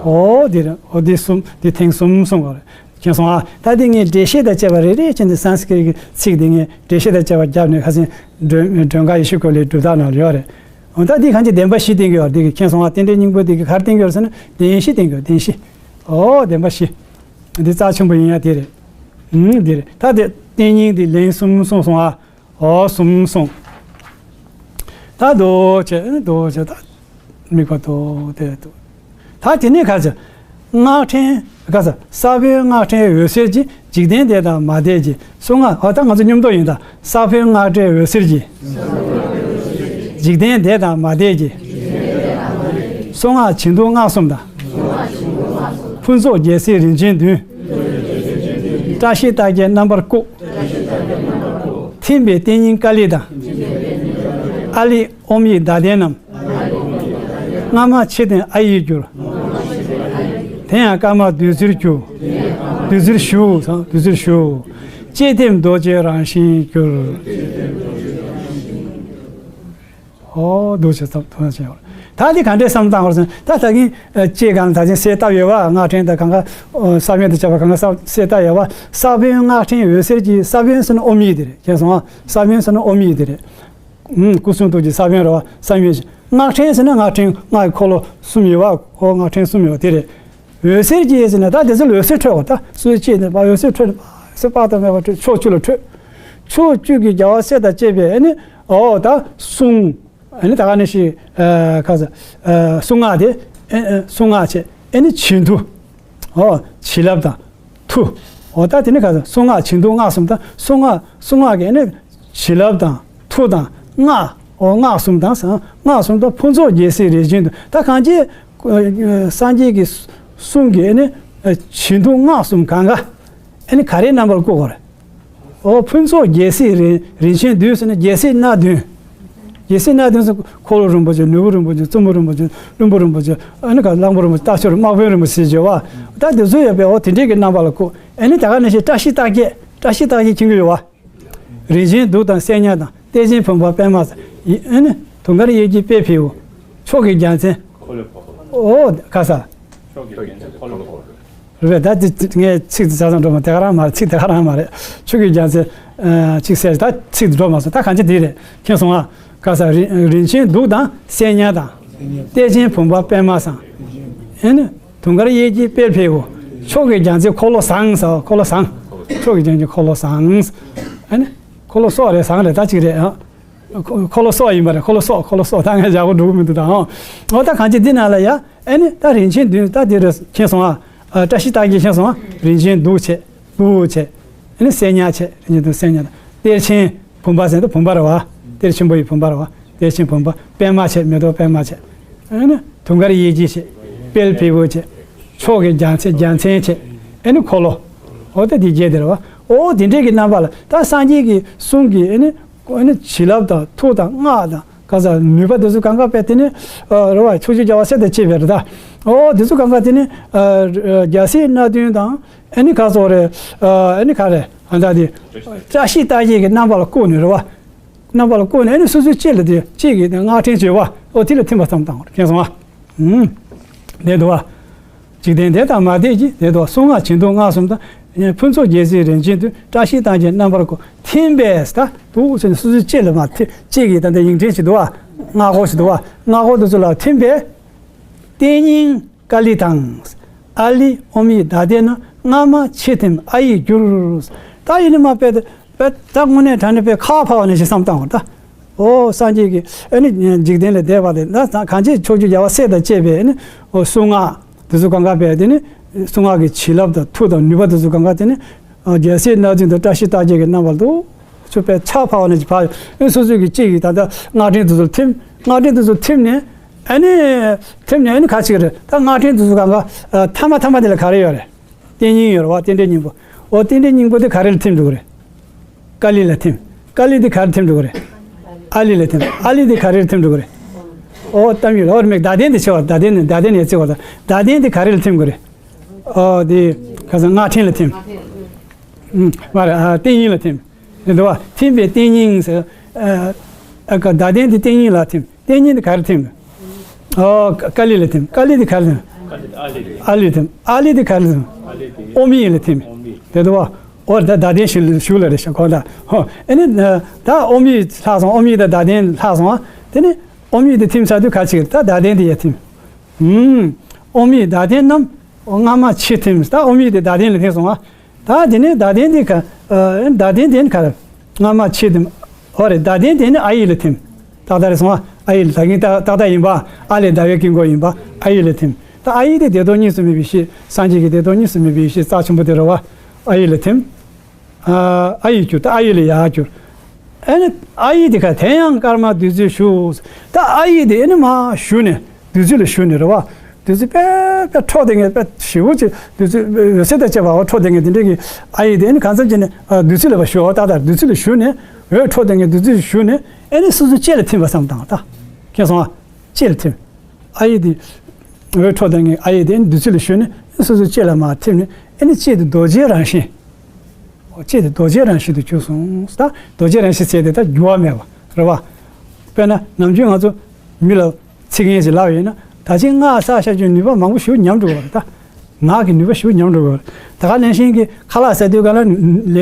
ཨོ་འདི་རེད། ཨོ་འདི་གསུམ། འདི་ཐེངས་གསུམ་གསུང་བ་རེད། མཁྱེན་སོང་ཨ། ད་འདི་ངས་འགྲེལ་བཤད་དང་བཅས་པ་རེ་རེ་བྱས་ནས་སཾ་སྐྲྀ་ཏ་གི་ཚིག་འདི་ངས་འགྲེལ་བཤད་དང་བཅས་པ་བརྒྱབ་ནས་ཁ་སང་མགྲོན་མགྲོན་ཁང་ཡེ་ཤེས་སྐོར་ལས་གྲུབ་རྟགས་ནང་ལ་ཡོད་རེད། འོ་ད་འདི་གང་ཅི་བདེན་པ་བཞི་བསྟན་གྱི་ཡོད་རེད། འདི་གི་མཁྱེན་སོང་ཨ། རྟེན་འབྲེལ་སྙིང་པོ་འདི་གི་ག་རེ་བསྟན་གྱི་ཡོད་རེད་ཟེར་ན་བདེན་བཞི་བསྟན་གྱི་ཡོད། བདེན་བཞི། ཨོ་བདེན་པ་བཞི། འདི་རྩ་ཆེན་པོ་ཡིན་ཡ་དེ་རེད། ཨུམ་འདི་རེད། ད་དེ་རྟེན་སྙིང་འདི་ལན་གསུམ་གསུངས་སོང་ཨ། ཨོ་གསུམ་གསུངས། ད་འདུག་བྱས་འདུག་བྱས་ད། དམིགས་པ་འདུག་དེ་འདུག་ད་དེ་ནས་ག་ཚོད། སྔགས་ཕྲེང་ག་ས་ས་བོན་སྔགས་ཕྲེང་འོད་ཟེར་གྱིས། འཇིག་རྟེན་འདས་དང་མ་འདས་ཀྱི། གསུང་སྔགས། ཨོ་ད་ང་ཚོ་མཉམ་དུ་ཡིན་ད། ས་བོན་སྔགས་ཕྲེང་འོད་ཟེར་གྱིས། འཇིག་རྟེན་འདས་དང་མ་འདས་ཀྱི། གསུང་སྔགས་བྱིན་མཐུ་སྔགས་གསུམ་དང་། ཕུན་ཚོགས་རྒྱལ་སྲིད་རིན་ཆེན་བདུན། བཀྲ་ཤིས་རྟགས་བརྒྱད་རྣམ་པར་བཀུག །ཐིམ་པས་རྟེན་སྙིང་ཀ་ལི་དང་། ཨཱ་ལི་ཨོཾ་ཡིག་བརྡ་ལྡན་རྣམས། སྔ་མ་ཕྱི་དང་ཨཱཿ་ཡིག་གྱུར། དེ་ཡང་སྐར་མ་བདུད་རྩིར་གྱུར། བདུད་རྩིར་ཞུགས་སམ་བདུད་རྩིར་ཞུགས། ལྕེ་ཐིམ་རྡོ་རྗེ་རང་བཞིན་གྱུར། ཨོ་འདུག་བྱས་ཙམ་ཐུགས་རྗེ་ཆེ། ད་འདི་ག་འདྲས་བསམ་བློ་བཏང་བར་སོང་། ད་ད་གིན་ལྕེ་གང་ད་གིན་གསལ་བཏབ་ཡོད་བ། སྔགས་ཕྲེང་དང་གང་ག་ས་བོན་དང་བཅས་པ་གང་ག་གསལ་བཏབ་ཡོད་བ། ས་བོན་སྔགས་ཕྲེང་འོད་ཟེར་གྱི། ས་བོན་ཟེར་ན་ཨོཾ་ཡིག་དེ་རེད། མཁྱེན་སོང་ཨ། ས་བོན་ཟེར་ན་ཨོཾ་ཡིག་དེ་རེད། ཨུམ། སྐུ་གསུང་ཐུགས་ཀྱི་ས་བོན་རེད་བ། ས་བོན་ཞིག་སྔགས་ཕྲེང་ཟེར་ན་སྔགས་ཕྲེང་སྔགས་ཀྱི་འཁོར་ལོ་གསུམ་ཡོད་བ། ཨོ་སྔགས་ཕྲེང་གསུམ་ཡོད་དེ་རེད། འོད་ཟེར་གྱིས་ཟེར་ན་ད་དེ་ཚོ་ལ་འོད་ཟེར་འཕྲོས་བ། ད་སུའི་ལྕེ་ནས་ཕར་འོད་ཟེར་འཕྲོས་ནས་ཕར་ཟེར་དཔག་ཏུ་མེད་པ་འཕྲོས། ཕྱོགས་བཅུ་ལ་འཕྲོས། ཕྱོགས་བཅུ་གི་རྒྱལ་བ་སྲས་དང་བཅས་པས་ཨ་ནི་ཨོ་ད་གསུང་ཨ་ནི་ད་ག་ནས་ཤིག་ཨ་ག་ཟེར་ཨ་གསུང་སྔགས་དེ་ཨ་ཨ་གསུང་སྔགས་བྱས། ཨ་ནི་བྱིན་མཐུ། ཨོ་བྱིན་རླབས་དང་མཐུ། ཨོ་ད་དེ་ནི་ག་ཟེར་གསུང་སྔགས་བྱིན་མཐུ་སྔགས་གསུམ་དང་། གསུང་སྔགས་གསུང་སྔགས་ཀྱི་ཨ་ནི་བྱིན་རླབས་དང་མཐུ་དང་སྔགས། ཨོ་སྔགས་གསུམ་དང་། སྔགས་གསུམ་དང་ཕུན་ཚོགས་རྒྱལ་སྲིད་རིན་ཆེན་བདུན། ད་གང་ཅི་སངས་རྒྱས་ཀྱི་གསུང་གི་ཨ་ནི་བྱིན་མཐུ་སྔགས་གསུམ་གང་ག་ཨ་ནི་ག་རེའི་རྣམ་པར་བཀུག་གོ་རེད། ཨོ་ཕུན་ཚོགས་རྒྱལ་སྲིད་རིན་རིན་ཆེན་བདུན་ཟེར་ན་རྒྱལ་སྲིད་སྣ་བདུན། རྒྱལ་སྲིད་སྣ་བདུན་ཟེར་འཁོར་ལོ་རིན་པོ་ཆེ། ནོར་བུ་རིན་པོ་ཆེ། བཙུན་མོ་རིན་པོ་ཆེ། བློན་པོ་རིན་པོ་ཆེ། ཨ་ནི་ག་གླང་པོ་རིན་པོ་ཆེ། རྟ་མཆོག་རིན། དམག་དཔོན་རིན་པོ་ཆེ་ཟེར་བ། ད་དེ་ཚོ་ཡོད་པས་ཨོ་དེ་འདྲས་ཀྱི་རྣམ་པ་ལ་བཀུག་ཨ་ནི་ད་ག་ནང་བཞིན་བཀྲ་ཤིས་རྟགས་བརྒྱད། བཀྲ་ཤིས་རྟགས་བརྒྱད་མཁྱེན་གྱི་ཡོད་བ། རིན་ཆེན་གདུགས་དང་གསེར་ཉ་དང་། གཏེར་ཆེན་བུམ་པ་པདྨ་བཟང་། ཨ་ནི་དུང་དཀར་གཡས་འཁྱིལ་དཔལ་འཕེལ་བའི། མཆོག་གི་རྒྱལ་མཚན། ཨོ་ག་ས། རེད། ད་དེ་ངས་ཚིག་དེ་ཆ་ཚང་འགྲོ་མ། དེ་ག་རང་མ་རེད། ཚིག་དེ་ག་རང་མ་རེད། མཆོག་གི་རྒྱལ་མཚན། ཨ་ཅིག་ཟེར། ད་ཚིག་དེ་འགྲོ་མ་སོང་། ད་གང་ཅི་དེ་རེད། མཁྱེན་སོང་ཨ། ག་ས་རིན་རིན་ཆེན་གདུགས་དང་གསེར་ཉ་དང་། གཏེར་ཆེན་བུམ་པ་པདྨ་བཟང་། ཨེ་ནི་དུང་དཀར་གཡས་འཁྱིལ་དཔལ་འཕེལ་བའི། མཆོག་གི་རྒྱལ་མཚན་འཁོར་ལོ་བཟང་ཟེར། འཁོར་ལོ་བཟང་། མཆོག་གི་རྒྱལ་མཚན་འཁོར་ལོ་བཟང་། ཨེ་ནི་འཁོར་ལོ་སོགས་རེད། བཟང་རེད། ད་ཅིག་རེད་ཨ། འཁོར་འཁོར་ལོ་སོགས་ཡིན་པ་རེད། འཁོར་ལོ་སོགས། འཁོར་ལོ་སོགས། ད་ངས་ཡག་པོ་འགྲོ་གི་མི་འདུག་ད་ཨང་། འོ་ད་གང་ཅི་འདི་ནང་ལ་ཡ། ཨེ་ནི་ད་རིན་ཆེན་བདུན། ད་འདི་རེད། མཁྱེན་སོང་ཨ། ཨ་བཀྲ་ཤིས་རྟགས་བརྒྱད་མཁྱེན་སོང་ཨ། རིན་ཆེན་གདུགས་བྱས། གདུགས་བྱས། ཨེ་ནི་གསེར་ཉ་བྱས། རིན་ཆེན་གདུགས་གསེར་ཉ་དང་། གཏེར་ཆེན་བུམ་པ་ཟེར་ན་ད་བུམ་པ་རེད་བ། གཏེར་ཆེན་པོ་ཡི་བུམ་པ་རེད་བ། གཏེར་ཆེན་བུམ་པ། པདྨ་བྱས། མེ་ཏོག་པདྨ་བྱས། ཨེ་ནི་དུང་དཀར་གཡས་འཁྱིལ་བྱས། དཔལ་འཕེལ་བའི་བྱས། མཆོག་གི་རྒྱལ་མཚན། རྒྱལ་མཚན་བྱས། ཨེ་ནི་འཁོར་ལོ། འོ་ད་འདི་བརྒྱད་དེ་རེད་བ། འོ་དེ་འདྲས་ཀྱི་རྣམ་པ་ལ་ད་སངས་རྒྱས་ཀྱི་གསུང་གི་ཨེ་ནི། ཨ་ནི་བྱིན་རླབས་དང་མཐུ་དང་སྔགས་དང་ག་ས་ནུས་པ་དེ་ཚོ་གང་ག་དཔེ་དེ་ནི་ཨ་རེད་བ། ཕྱོགས་བཅུའི་རྒྱལ་བ་སྲས་དང་བཅས་པ་རེད་ད། ཨོ་དེ་ཚོ་གང་ག་དེ་ནི་ཨ་རྒྱལ་སྲིད་སྣ་བདུན་དང་། ཨ་ནི་ག་ཚོད་རེད། ཨ་ནི་ག་རེད། ཨ་ད་དེ་བཀྲ་ཤིས་རྟགས་བརྒྱད་ཀྱི་རྣམ་པ་ལ་བཀུག་ནས་རེད་བ། རྣམ་པ་ལ་བཀུག་ནས་ཨ་ནི་སོ་སོའི་ལྕེ་ལ་དེ་ལྕེ་གི་སྔགས་ཕྲེང་བྱས་བ། ཨོ་དེ་ལ་ཐིམ་པ་ཙམ་བཏང་བ་རེད། མཁྱེན་སོང་ཨ། ཨུམ། དེ་འདུག་བ། འཇིག་རྟེན་དེ་དང་མ་དད་ཀྱི་དེ་དག་གསུང་ངག་བྱིན་མཐུན་སྔགས་གསུམ་དང་། ཕུན་ཚོགས་རྒྱལ་སྲིད་རིན་ཆེན་དུ། བཀྲ་ཤིས་རྟགས་བརྒྱད་རྣམ་པར་བསྐོར། ཐིམ་པས་ད་འདུག་ཟེར་ནས་སོ་སོའི་ལྕེ་ལ་མར་ཐིམ། ལྕེ་གིས་ད་ལྟ་ཡིག་ཕྲེང་ཞིག་འདུག་བ། སྔགས་འཁོར་ཞིག་འདུག་བ། སྔགས་འཁོར་དེ་ཚོ་ལ་ཐིམ་པས། རྟེན་སྙིང་ཀཱ་ལི་དང་། ཨཱ་ལི་ཨོཾ་ཡིག་བརྡ་དོན་རྣམས། སྔ་མ་ཕྱི་ཐིམ་ཨཱ་ཡིག་འགྱུར། ད་ཡིན་ནི་མ་དཔེ་དཔེ་ད་དངོས་གནས་དྲང་གནས་དཔེ་ཁ་ཕར་བ་ནས་ཞིག་བསམ་བཏང་བ་ད། ཨོ་སངས་རྒྱས་ཀྱིས་ཨ་ནི་འཇིག་རྟེན་ལས་འདས་པ་དེ་ད་གང་ཅི་ཕྱོགས་བཅུའི་རྒྱལ་བ་སྲས་དང་བཅས་པའི་ཨ་ནི་ཨོ་གསུང་ངག་དེ་ཚོ་གང་ག་པས། དེ་ནི་གསུང་ངག་གི་བྱིན་རླབས་དང་མཐུ་དང་ནུས་པ་དེ་ཚོ་གང་ག་དེ་ནི་རྒྱལ་སྲས་སྣ་བདུན་དང་བཀྲ་ཤིས་རྟགས་བརྒྱད་ཀྱི་རྣམ་པ་ལ་འདུག་ཚུད་པའི་ཕྱག་ཕར་བ་ནས་ཕར་ཨ་སོ་སོའི་གི་ལྕེ་ཡིས་ད་ལྟ་སྔགས་ཕྲེང་དེ་ཚོ་ལ་ཐིམ། སྔགས་ཕྲེང་དེ་ཚོ་ཐིམ་ནས་ཨ་ནི་ཐིམ་ནས་ཨ་ནི་ག་ཅིག་རེད། ད་སྔགས་ཕྲེང་དེ་ཚོ་གང་ག་ཐ་མ་ཐ་མ་དེ་ལ་ག་རེ་ཡོད་རེད། རྟེན་སྙིང་ཡོད་རེད་བ། རྟེན་འབྲེལ་སྙིང་པོ། འོ་རྟེན་འབྲེལ་སྙིང་པོ་དེ་ག་རེ་ལ་ཐིམ་འགྲོ་གི་རེད། ཀཱ་ལི་ལ་ཐིམ། ཀཱ་ལི་དེ་ག་རེ་ཐིམ་འགྲོ་གི་རེད། ཨཱ་ལི་ལ་ཐིམ། ཨཱ་ལི་དེ་ག་རེ་ལ་ཐིམ་འགྲོ་གི་རེད། འོ་གཏམ་ཡོད་རེད། འོ་རེད་མེད་བརྡ་དོན་དེ་ཆེ་བ། བརྡ་དོན་ནི་བརྡ་དོན་ནི་ཡ་ཚིག་བ་དང་བརྡ་དོན་དེ་ག་རེ་ལ་ཐིམ་དགོས་རེད། འོ་དེ་ག་ས་སྔགས་ཕྲེང་ལ་ཐིམ། ཨུམ་མ་རེད། ཨ་རྟེན་སྙིང་ལ་ཐིམ། རེད་འདུག་བ། ཐིམ་པས་རྟེན་སྙིང་ཟེར། ཨ་ཨ་ཀ་བརྡ་དོན་དེ་རྟེན་སྙིང་ལ་ཐིམ། རྟེན་སྙིང་དེ་ག་རེ་ཐིམ། ཨོ་ཀ་ཀཱ་ལི་ལ་ཐིམ། ཀཱ་ལི་དེ་ག་རེ་ཐིམ། ཨཱ་ལི་ཐིམ། ཨཱ་ལི་དེ་ག་རེ་ཐིམ། ཨོཾ་ཡིག་ལ་ཐིམ། རེད་འདུག་བ། འོ་ད་བརྡ་དོན་ཞུ་ཞུ་ལ་རེད་ཤག་གོ་ད། ཧོ་ཨ་ནི་ད་ཨོཾ་ཡིག་ལྷག་སོང་། ཨོཾ་ཡིག་དང་བརྡ་དོན་ལྷག་སོང་། དེ་ནི་ཨོཾ་ཡིག་དེ་ཐིམ་ཚར་དུས་ག་ཅིག་ད་བརྡ་དོན་དེ་ཡ་ཐིམ། ཨུམ། ཨོཾ་ཡིག་བརྡ་དོན་རྣམས། སྔ་མ་ཕྱི་ཐིམ། ད་ཨོཾ་ཡིག་དེ་བརྡ་དོན་ལ་ཐིམ་སོང་ང་། ད་དེ་ནས་བརྡ་དོན་དེ་ག་ཨ་བརྡ་དོན་དེ་ནི་ག་རེ། སྔ་མ་ཕྱི་ཐིམ། འོ་རེད། བརྡ་དོན་དེ་ནི་ཨཱ་ཡིག་ལ་ཐིམ། ཏག་ཏག་རེད་སོང་ང་། ཨཱ་ཡིག་ལ་ད་གིན་ཏག་ཏག་ཏག་ཡིན་པ། ཨཱ་ལས་ཟླ་བའི་དཀྱིལ་འཁོར་ཡིན་པ། ཨཱ་ཡིག་ལ་ཐིམ། ད་ཨཱ་ཡིག་དེ་བདེ་སྟོང་གཉིས་སུ་མེད་པའི་ཡེ་ཤེས། སངས་རྒྱས་ཀྱི་བདེ་སྟོང་གཉིས་སུ་མེད་པའི་ཡེ་ཤེས་རྩ་ཆེན་པོ་དེ་རེད་བ། ཨཱ་ཡིག་ལ་ཐིམ། ཨ་ཨཱ་ཡིག་གྱུར། ད་ཨཱ་ཡིག་ལ་ཡར་གྱུར། ཨ་ནི་ཨཱ་ཡིག་དེ་ག་དེ་ཡང་སྐར་མ་བདུད་རྩིར་ཞུགས། ད་ཨཱ་ཡིག་དེ་ཨ་ནི་མར་ཞུ་ནས་བདུད་རྩི་ལ་ཞུ་ནས་རེད་བ། བདུད་རྩི་དཔེ་དཔེ་འཕྲོ་བསྡད་མཁན་དཔེ་ཞེ་པོ་ཅིག་བདུད་རྩི་འོད་ཟེར་དང་བཅས་པ་འཕྲོ་བསྡད་མཁན་དེ་འདྲ་གི་ཨཱ་ཡིག་དེ་ཨ་ནི་གང་འཚམ་ཅིག་ནས་ཨ་བདུད་རྩི་ལ་ཕར་ཞུ་བ། ཏག་ཏག་བདུད་རྩི་ལ་ཞུ་ནས་འོད་འཕྲོ་བསྡད་མཁན་བདུད་རྩི་ལ་ཞུ་ནས་ཨ་ནི་སོ་སོའི་ལྕེ་ལ་ཐིམ་པ་བསམ་བཏང་ད། མཁྱེན་སོང་ཨ། ལྕེ་ལ་ཐིམ། ཨཱ་ཡིག་དེ། འོད་འཕྲོ་བསྡད་མཁན་ཨཱ་ཡིག་དེ་བདུད་རྩི་ལ་ཞུ་ནས་སོ་སོའི་ལྕེ་ལ་མར་ཐིམ་ནས་ཨ་ནི་ལྕེ་དེ་རྡོ་རྗེའི་རང་བཞིན། ལྕེ་དེ་རྡོ་རྗེའི་རང་བཞིན་དུ་གྱུར་སོང་། ད་རྡོ་རྗེའི་རང་བཞིན་ཟེར་དེ་ད་འགྱུར་བ་མེད་པ་རེད་བ། དཔེར་ན་ནམ་རྒྱུན་ང་ཚོ་མི་ལ་ཚིག་ངན་ཞིག་ལབ་ཡོད་ན་ད་ཅིག་སྔགས་བསགས་བཞག་རྒྱུ་ནུས་པ་མང་པོ་ཞིག་ཉམས་འགྲོ་གི་རེད་ད། ངག་གི་ནུས་པ་ཞིག་ཉམས་འགྲོ་གི་རེད། ད་ག་ནང་བཞིན་གྱི་ཁ་ལག་ཟ་དུས་ག་ལ་ལས་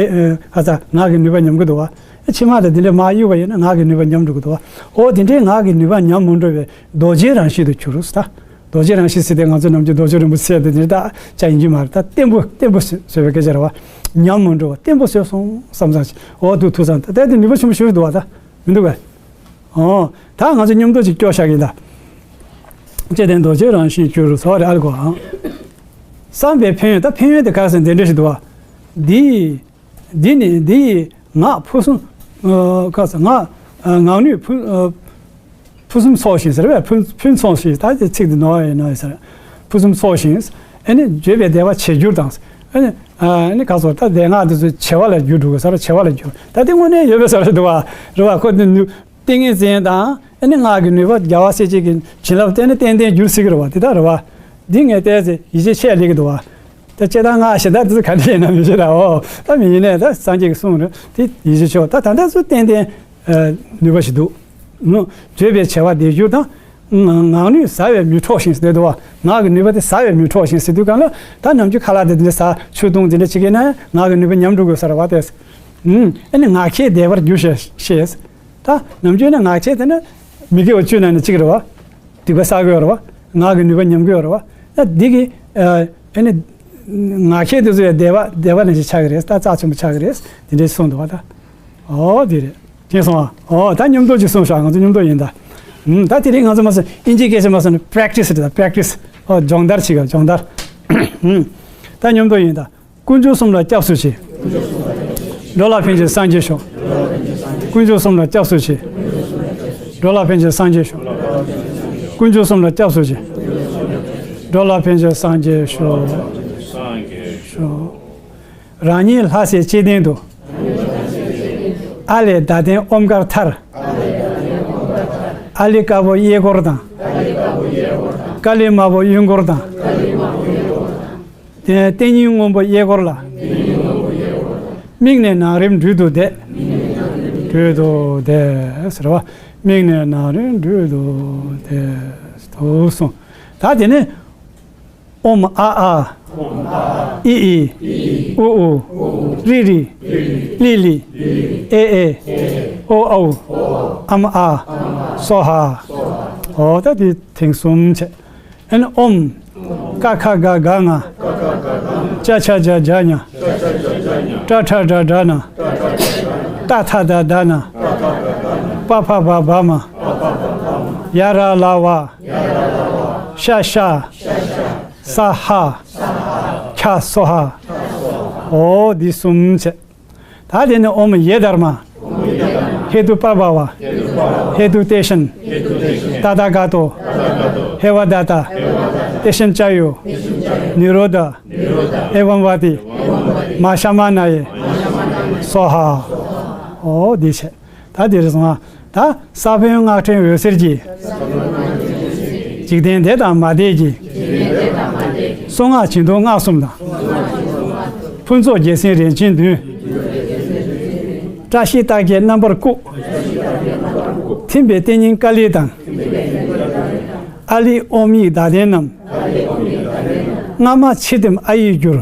ཨ་ས་ངག་གི་ནུས་པ་ཉམས་ཀྱི་འདུག་བ། མཆིལ་མ་དང་དེ་འདྲའི་མར་གཡུག་པ་ཡིན་ན་ངག་གི་ནུས་པ་ཉམས་འགྲོ་གི་འདུག་བ། འོ་དེ་འདྲའི་ངག་གི་ནུས་པ་ཉམས་མི་འགྲོ་བའི་རྡོ་རྗེའི་རང་བཞིན་དུ་གྱུར་ད། རྡོ་རྗེ་རང་བཞིན་ཟེར་ཏེ་ང་ཚོ་ནམ་རྒྱུན་རྡོ་རྗེ་རིན་པོ་ཆེ་དེ་འདྲ་ད་ཅག་ཡིན་གྱི་མ་རེད། ད་བརྟན་པོ་བརྟན་པོ་བཟོས་པའི་སྐད་ཆ་རེད་བ། ཉམས་མི་འགྲོ་བ་བརྟན་པོ་བཟོས་སོང་བསམ་བསམ་ཞིག་འོ་འདུག་ཐུགས་བསམ་ད་ལྟ་དེ་ནུས་པ་ཆེན་པོ་ཞིག་འདུག་བ་ད་མི་འདུག་གས། འོ་ད་ང་ཚོ་མཉམ་དུ་ཅིག་སྐྱོར་བཞག་གི་ད། ལྕེ་སྟེང་རྡོ་རྗེ་རང་བཞིན་གྱུར་ཟེར་བ་རེད་ཨ་ལ་གོ་ཨང་། བསམ་པའི་ཕན་ཡོན། ད་ཕན་ཡོན་དེ་ག་རེ་ཟེར་འདི་འདྲ་ཞིག་འདུག་བ། འདི། འདི་ནི་འདི་ཡིས་ངག་ཕུན་སུམ། ཨ་ག་ས་ངག་ཨ་ངག་ནུས་ཕུན་ཨ་ཕུན་སུམ་ཚོགས་ཤིང་ཟེར་བས་ཕུན་ཕུན་ཚོགས་ཤིང་ད་དེ་ཚིག་འདི་ནོར་ཡིན་ནོ་ཟེར། ཕུན་སུམ་ཚོགས་ཤིང་ཨ་ནི་བརྗོད་པའི་བདེ་བ་ཆེར་གྱུར་དང་། ཨ་ནི་ཨ་ནི་ག་སོ་ད་བདེ་སྔགས་འདི་ཚོ་བྱེ་བ་ལ་འགྱུར་འགྲོ་གི་ཟེར་བྱེ་བ་ལ་འགྱུར་ད་དེ་དངོས་གནས་ཡོད་པའི་ཟེར་རེད་འདུག་བ་རེད་བ། ཁོ་འདི་ནུས། ཏིང་ངེ་འཛིན་དང་ཨ་ནི་སྔགས་ཀྱི་ནུས་པ་རྒྱལ་བ་སྲས་བཅས་ཀྱི་བྱིན་རླབས་བརྟེན་ནས་ཏན་ཏན་འགྱུར་སྲིད་ཀྱི་རེད་བ། དེ་ལྟར་རེད་བ། འདི་ངས་བལྟས་ཚེ་ཡིད་ཆེས་ཆེ་ལེགས་ཀྱི་འདུག་བ། ད་ལྕེ་དང་སྔགས་ཞེ་དྲག་དེ་ཚོ་ག་འདྲ་ཡིན་ན་མི་ཤེས་ད། འོ་ད་མི་ཡིན་ནས་ད་སངས་རྒྱས་ཀྱི་གསུང་རེད་དེ་ཡིད་ཆེས་ཆེ་བ། ད་ད་ལྟ་ཚོ་ཏན་ཏན་ནུས་པ་ཞིག་འདུག་ནོ། བརྗོད་པའི་བྱེ་བ་བདེ་འགྱུར་དང་། ངག་ནུས་ཟ་བས་མི་འཕྲོགས་ཤིང་ཟེར་འདུག་བ། ངག་གི་ནུས་པ་དེ་ཟ་བས་མི་འཕྲོགས་ཤིང་ཟེར་དུས་གང་ལ་ད་ནམ་རྒྱུན་ཁ་ལག་དེ་འདྲ་ཟ་ཆུ་བཏུང་དེ་འདྲ་བྱེད་ཀྱི་ན་ངག་གི་ནུས་པ་ཉམས་འགྲོ་དགོས་ས་རེད་བ་དེ། ཨ་ནི་ངག་འཁྱལ་བདེ་བར་འགྱུར་ཞེས་ཞེས། ད་ནམ་རྒྱུན་ནི་ངག་འཁྱལ་དེ་ནི་མི་དགེ་བ་བཅུ་ནང་ནས་གཅིག་རེད་བ། སྡིག་པ་བསགས་ཀྱི་ཡོད་རེད་བ། ངག་གི་ནུས་པ་ཉམས་ཀྱི་ཡོད་རེད་བ། ད་འདི་གི་ཨ་ནི་ངག་འཁྱལ་དེ་ཚོ་ཡང་བདེ་བ་བདེ་བ་ནང་བཞིན་ཆགས་ཀྱི་རེད། ད་རྩ་ཆེན་པོ་ཆགས་ཀྱི་རེད། དེ་འདྲས་གསུངས་འདུག་བ་ད། ཨོ་དེ་རེད། མཁྱེན་སོང་ཨ། ཨོ་ད་མཉམ་དུ་ཅིག་གསུངས་ཤག་ང་ཚོ་མཉམ་དུ་ཡིན་ད། ད་དེ་རིང་ང་ཚོ་མ་སོང་ཨིན་ཇིའི་སྐད་ཆ་མ་སོང་ནི་པྲེག་ཊི་སི་རེད་ད། པྲེག་ཊི་སི། ཨོ་སྦྱོང་བརྡར་བྱེད་ཀྱི་སྦྱོང་བརྡར། ད་མཉམ་དུ་ཡིན་ད། དཀོན་མཆོག་གསུམ་ལ་སྐྱབས་སུ་མཆི། འགྲོ་ལ་ཕན་ཕྱིར་སངས་རྒྱས་ཤོག་དཀོན་མཆོག་གསུམ་ལ་སྐྱབས་སུ་མཆི། འགྲོ་ལ་ཕན་ཕྱིར་སངས་རྒྱས་ཤོག་དཀོན་མཆོག་གསུམ་ལ་སྐྱབས་སུ་མཆི། འགྲོ་ལ་ཕན་ཕྱིར་སངས་རྒྱས་ཤོག་ཤོག་རང་ཉིད་ལྷ་སྲས་བཅས་སྟེང་དུ། ཨཱ་ལས་བརྡ་དོན་ཨོཾ་གར་མཐར། ཨཱ་ལི་དཀར་པོ་གཡས་སྐོར་དང་། ཀཱ་ལི་དམར་པོ་གཡོན་སྐོར་དང་། རྟེན་སྙིང་སྔོན་པོ་གཡས་སྐོར་ལ། དམིགས་ནས་ནང་རིམ་སྦྲུལ་དུ་བསྡད། སྦྲུལ་དུ་བསྡད་ཟེར་བ། དམིགས་ནས་ནང་རིམ་སྦྲུལ་དུ་བསྡད་དུ་གསུངས། ད་དེ་ནས། ཨོཾ་ཨ་ཨཱ། ཨི་ཨི། ཨུ་ཨུ། རི་རི། ལི་ལི། ཨེ་ཨེ། ཨོ་ཨོ། ཨཾ་ཨཱ། སྭཱ་ཧཱ། འོ་ད་དེ་ཐེངས་གསུམ་བྱས། ཨ་ནི་ཨོཾ། ཀ་ཁ་ག་གྷ་ང་། ཅ་ཆ་ཇ་ཇ་ཉ། ཏྲ་ཊ་ཌ་ཌ་ན། ཏ་ཐ་ད་ད་ན། པ་ཕ་བ་བ་མ། ཡ་ར་ལ་བ། ཤ་ཤ། ས་ཧ། ཁྱ་སོ་ཧ། འོ་འདི་གསུམ་བྱས། ད་དེ་ནི་ཨོཾ་ཡེ་དྷརྨ། ཧེ་ཏུ་པ་བ་བ། ཧེ་ཏུ་ཏེ་ཤན། ཏ་ཐཱ་ག་ཏོ། ཧེ་ཝ་དྷ་ཏ། ཏེ་ཤན་ཅཱ་ཡོ། ནི་རོ་དྷ། ཨེ་ཝཾ་བ་ཏི། མ་ཤ་མ་ན་ཡེ། སྭཱ་ཧཱ། འོ་འདི་བྱས། ད་འདིར་སོང་ང་། ད་ས་བོན་སྔགས་ཕྲེང་འོད་ཟེར་གྱིས། འཇིག་རྟེན་འདས་དང་མ་འདས་ཀྱི། གསུང་སྔགས་བྱིན་མཐུ་སྔགས་གསུམ་དང་། ཕུན་ཚོགས་རྒྱལ་མཚན་རིན་ཆེན་བདུན། བཀྲ་ཤིས་རྟགས་བརྒྱད་རྣམ་པར་བཀུག། ཐིམ་པས་རྟེན་སྙིང་ཀ་ལི་དང་། ཨཱ་ལི་ཨོཾ་ཡིག་བརྡ་ལྡན་རྣམས། སྔ་མ་ཕྱི་བདེམས་ཨཱ་ཡིག་གྱུར།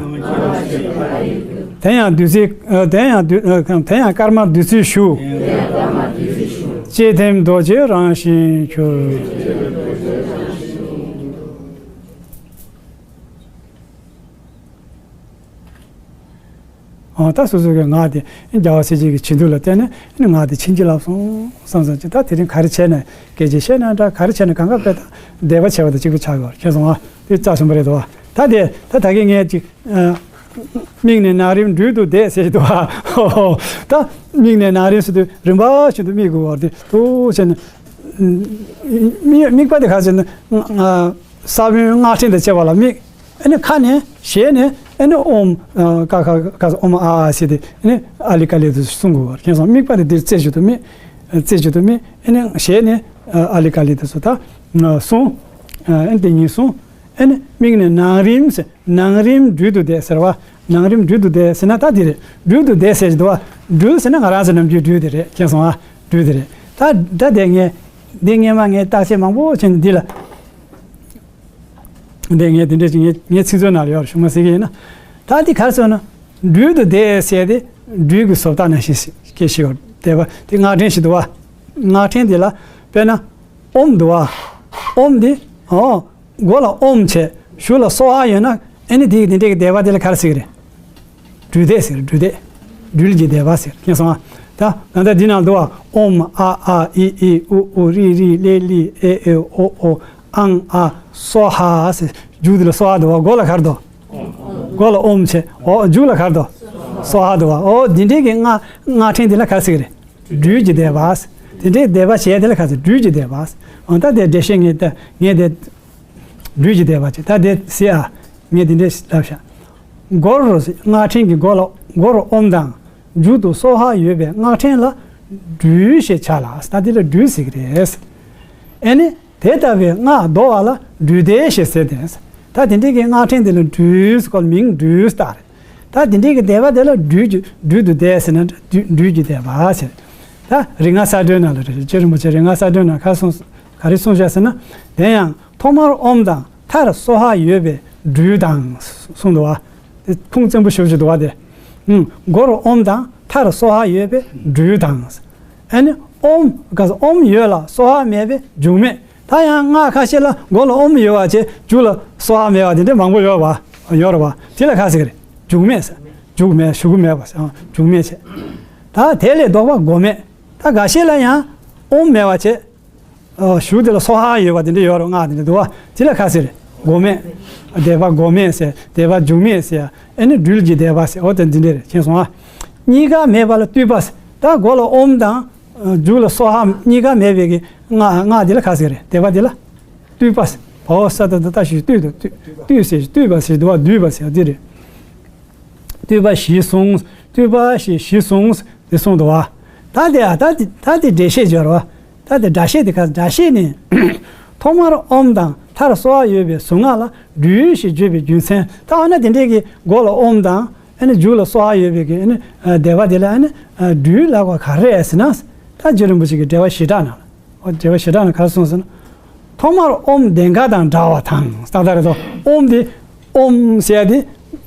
དེ་ཡང་བདུད་རྩི། ཨ། དེ་ཡང་བདུད། ཨ། དེ་ཡང་སྐར་མ་བདུད་རྩི་ཞུ། ལྕེ་ཐིམ་རྡོ་རྗེ་རང་བཞིན་གྱུར། ཨ། ད་སོ་སོ་གི་ངག་དེ་རྒྱལ་བ་སྲས་བཅས་ཀྱི་བྱིན་མཐུ་ལ་བརྟེན་ནས་ངག་དེ་བྱིན་གྱིས་བརླབས་སོང་བསམ་བསམ་གྱི། ད་དེ་རིང་ག་རེ་བྱས་ནས་སྐད་ཆ་བཤད་ན་འདྲ། ག་རེ་བྱས་ན་གང་ག་དཔེ་དང་བཟླས་པ་བྱས་པ་དང་གཅིག་པ་ཆགས་ཡོད་རེད། མཁྱེན་སོང་ང་། དེ་རྩ་ཆེན་པོ་རེད་དོ། ད་དེ་ད་ད་གིན་ངས་ཅིག་ཨ། མིག་ནས་ནང་རིམ་སྦྲུལ་དུ་བསྡད་ཟེར་གྱི་འདུག་ཨ། ད་མིག་ནས་ནང་རིམ་ཟེར་དུས་རིམ་པ་བཞིན་དུ་དམིགས་དགོས་པ་རེད། དུ་བྱས་ནས། མིག་མིག་པ་དེ་ག་ཟེར་ན། ས་བོན་སྔགས་ཕྲེང་དང་བཅས་པ་ལ་དམིགས། ཨ་ནི་ཁ་ནས་ཞལ་ནས་ཨ་ནི་ཨོཾ། ཨ། ཀ་ཁ་ག་ས་ཨོཾ་ཨ་ཨཱ་ཟེར་ཏེ་ཨ་ནི་ཨཱ་ལི་ཀཱ་ལི་དུ་གསུང་དགོས་པ་རེད། མཁྱེན་སོང་། མིག་པ་དེ་འདིར་རྩེ་གཅིག་ཏུ་དམིགས། རྩེ་གཅིག་ཏུ་དམིགས། ཨ་ནི་ཞལ་ནས་ཨཱ་ལི་ཀཱ་ལི་དུ་སོ་ད་གསུང་། ཨ་ནི་དེ་ཉིད་གསུང་། ཨ་ནི་མིག་ནས་ནང་རིམ་ཟེར། ནང་རིམ་སྦྲུལ་དུ་བསྡད་ཟེར་བ། ནང་རིམ་སྦྲུལ་དུ་བསྡད་ཟེར་ན་ད་དེ་རེད། སྦྲུལ་དུ་བསྡད་ཟེར་གྱི་འདུག་བ། སྦྲུལ་ཟེར་ན་ང་རང་ཚོ་ནམ་རྒྱུན་སྦྲུལ་དེ་རེད། མཁྱེན་སོང་ཨ། སྦྲུལ་དེ་རེད། ད་ད་དེ་ངས་འདི་སྔས་མ་ངས་བརྟག་དཔྱད་མང་པོ་བྱས་ནས་འདི་ལ། འདི་ངས་དེ་འདྲས་ཅིག་ངས་ངའི་ཚིག་མཛོད་ནང་ལ་ཡོད་རེད། ཞུ་མ་ཟེར་གྱི་ཡིན་ན། ད་འདི་ག་རེ་ཟེར་ན། སྦྲུལ་དུ་བསྡད་ཟེར་དེ་སྦྲུལ་གྱི་བཟོ་ལྟ་ནང་བཞིན་སྐད་ཤེས་ཡོད་བསྡད་པ་དེ་སྔགས་ཕྲེང་ཞིག་འདུག་བ། སྔགས་ཕྲེང་དེ་ལ་དཔེར་ན་ཨོཾ་འདུག་བ། ཨོཾ་འདི། ཨོ། མགོ་ལ་ཨོཾ་བྱས། གཞུག་ལ་སྭཱ་ཧཱ་ཡོད་ན་ཨ་ནི་དེ་དེ་འདྲས་ཀྱི་བཟླས་པ་དེ་ལ་ག་རེ་ཟེར་གྱི་རེད། སྦྲུལ་བཟླས་ཟེར། སྦྲུལ་བཟླས། སྦྲུལ་གྱི་བཟླས་པ་ཟེར། མཁྱེན་སོང་ཨ། ད་ད་ལྟ་འདི་ནང་འདུག་བ། ཨོཾ་ཨ་ཨཱ་ཨི་ཨི་ཨུ་ཨུ་རི་རི་ལེ་ལི་ཨེ་ཨེ་ཨོ་ཨོ་ཨཾ་ཨཱ་སྭཱ་ཧཱ་ཟེར། མཇུག་དེ་ལ་སྭཱ་ཧཱ་འདུག་བ། མགོ་ལ་ག་རེ་འདུག་མགོ་ལ་ཨོཾ་བྱས། ཨོ། མཇུག་ལ་ག་རེ་འདུག་སྭཱ་ཧཱ་འདུག་བ། ཨོ་འདི་འདྲས་ཀྱི་སྔགས་སྔགས་ཕྲེང་དེ་ལ་ག་རེ་ཟེར་གྱི་རེད། སྦྲུལ་གྱི་བཟླས་པ། དེ་འདྲའི་བཟླས་པ་བྱས་དེ་ལ་ག་ཚོད་སྦྲུལ་གྱི་བཟླས་པ། འོ་ད་དེ་འགྲེལ་བཤད་ངས་ད་ངས་དེ་སྦྲུལ་གྱི་བཟླས་པ་བྱས། ད་དེ་ཟེར་ཨ། ངས་དེ་འདྲས་ལབ་ཤག་མགོར་སྔགས་ཕྲེང་གི་མགོ་ལ་མགོར་ཨོཾ་དང་མཇུག་ཏུ་སྭཱ་ཧཱ་ཡོད་པའི་སྔགས་ཕྲེང་ལ་སྦྲུལ་ཞེས་བྱ་ལ། ད་དེ་ལ་སྦྲུལ་ཟེར་གྱི་རེད། ཨེ་ནི། དེ་ལྟ་བུའི་སྔགས་བཟློ་བ་ལ་སྦྲུལ་བཟླས་ཞེས་ཟེར་ཏེ། ད་དེ་འདྲའི་གི་སྔགས་ཕྲེང་དེ་ལ་སྦྲུལ་ཟེར་གོ། མིང་སྦྲུལ་བཏགས་རེད། ད་དེ་འདྲའི་གི་བཟླས་པ་དེ་ལ་སྦྲུལ་གྱི་སྦྲུལ་དུ་བཟླས་ཟེར་ན་སྦྲུལ་སྦྲུལ་གྱི་བཟླས་པ་ཟེར། ད་རིག་སྔགས་གསལ་སྒྲོན་ནང་ལ་རེད། རྗེ་རིན་པོ་ཆེ་རིག་སྔགས་གསལ་སྒྲོན་ནང་ག་གསུངས། ག་རེ་གསུངས་བཞག་ཟེར་ན། དེ་ཡང་ཐོག་མར་ཨོཾ་དང་མཐར་སྭཱ་ཧཱ་ཡོད་པའི་སྦྲུལ་དང་གསུངས་འདུག་བ། དེ་ཁུངས་བཙན་པོ་ཞེ་པོ་ཅིག་འདུག་བ་དེ། ཨུམ། མགོར་ཨོཾ་དང་མཐར་སྭཱ་ཧཱ་ཡོད་པའི་སྦྲུལ་དང་། ཨ་ནི་ཨོཾ་ག་ས་ཨོཾ་ཡོད་ལ་སྭཱ་ཧཱ་མེད་པའི་འབྱུང་མེད། ད་ཡང་སྔགས་ཁ་ཤས་ལ་མགོ་ལ་ཨོཾ་ཡོད་པ་བྱས། མཇུག་ལ་སྭཱ་ཧཱ་མེད་པ་དེ་འདྲ་མང་པོ་ཡོད་པ། ཡོད་རེད་པ། དེ་ལ་ག་ཟེར་གི་རེད། འབྱུང་མེད་ཟེར། འཇུག་མེད། ཞུགས་མེད་པ་ཟེར། འབྱུང་མེད་བྱས། ད་དེ་ལས་ལྡོག་པ་མགོ་མེད། ད་འགའ་ཤས་ལ་ཡང་ཨོཾ་མེད་པ་བྱས། ཨ། ཞུགས་དེ་ལ་སྭཱ་ཧཱ་ཡོད་པ་དེ་འདྲ་ཡོད་རེད། སྔགས་དེ་འདྲ་འདུག་བ། དེ་ལ་ག་ཟེར་རེད། མགོ་མེད། བཟླས་པ་མགོ་མེད་ཟེར། བཟླས་པ་འཇུག་མེད་ཟེར། ཨ་ནི་སྦྲུལ་གྱི་བཟླས་པ་ཟེར། འོ་དེ་འདི་འདྲ་རེད། མཁྱེན་སོང་ཨ། གཉིས་ཀ་མེད་པ་ལ་བཏུད་པ་ཟེར། ད་མགོ་ལ་ཨོཾ་དང་། མཇུག་ལ་སྭཱ་ཧཱ་གཉིས་ཀ་མེད་པའི་གི་སྔགས་སྔགས་དེ་ལ་ག་ཟེར་རེད། བཟླས་པ་དེ་ལ། བཏུད་པ་ཟེར། བ་འོ་ས་ད་བཏགས་བཏགས་ཞེས་བཏུད་དོ། བཏུད་བཏུད་ཟེར། བཏུད་པ་ཟེར་འདུག་བ། བསྡུས་པ་ཟེར་འདི་རེད། བཏུད་པ་བཞི་གསུངས། བཏུད་པ་ཞེས་བཞི་གསུངས་ཏེ་གསུངས་འདུག་བ། ད་དེ་ཨ་ད་དེ་ད་དེ་འགྲེལ་བཤད་སྦྱར་བ། ད་དེ་སྒྲ་བཤད་དེ་ག་སྒྲ་བཤད་ནི། ཐོག་མར་ཨོཾ་དང་མཐར་སྭཱ་ཧཱ་ཡོད་པའི་གཟུངས་སྔགས་ལ་སྦྲུལ་ཞེས་བརྗོད་པའི་རྒྱུ་མཚན། ད་འོ་ན་དེ་འདྲས་ཀྱི་མགོ་ལ་ཨོཾ་དང་ཨ་ནི་མཇུག་ལ་སྭཱ་ཧཱ་ཡོད་པའི་གི་ཨ་ནི་བཟླས་པ་དེ་ལ་ཨ་ནི་སྦྲུལ་ལབ་པ་ག་རེ་རེད་ཟེར་ན། ད་རྗེ་རིན་པོ་ཆེ་གི་འགྲེལ་པ་བཞི་སྦྲགས་ནང་ལ། འོ་འགྲེལ་པ་བཞི་སྦྲགས་ནང་ག་རེ་གསུངས་ཟེར་ན། ཐོག་མར་ཨོཾ་ལྡན་དགའ་དང་འདྲ་བ་དང་། ཏག་ཏག་རེད་དོ། ཨོཾ་དེ་ ཨོཾ་ཟེར་ཡ་དེ་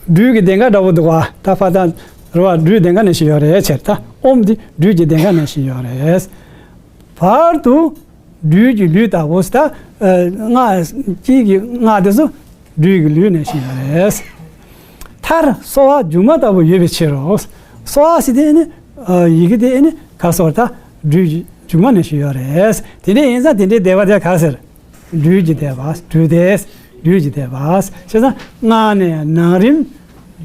སྦྲུལ་གྱི་གདེངས་ཀ་འདྲ་པོ་འདུག་བ། ད་ཕར་ད་རེད་བ། སྦྲུལ་གདེངས་ཀ་ནང་བཞིན་ཡོད་རེད་ཟེར། ད་ཨོཾ་དེ་སྦྲུལ་གྱི་གདེངས་ཀ་ནང་བཞིན་ཡོད་རེད། བར་དུ་སྦྲུལ་གྱི་ལུས་ལྟ་བུ་ཟེར། ད་སྔགས་དཀྱིལ་གྱི་སྔགས་དེ་ཚོ་སྦྲུལ་གྱི་ལུས་ནང་བཞིན་ཡོད་རེད། མཐར་གསོ་བ་མཇུག་མ་ལྟ་བུ་ཡོད་པའི་ཕྱིར་རོ། གསོ་བ་ཟེར་དེ་ནི་ཡི་གེ་དེ་ནི་ག་སོར་ད་སྦྲུལ་གྱི་མཇུག་མ་ནང་བཞིན་ཡོད་རེད། དེ་འདྲ་ཡིན་ཙང་དེ་འདྲའི་བཟླས་པ་དེ་ག་ཟེར། སྦྲུལ་གྱི་བཟླས་པ། སྦྲུལ་བཟླས། སྦྲུལ་གྱི་བཟླས་པ། བྱས་ཙང་སྔགས་ནས་ནང་རིམ་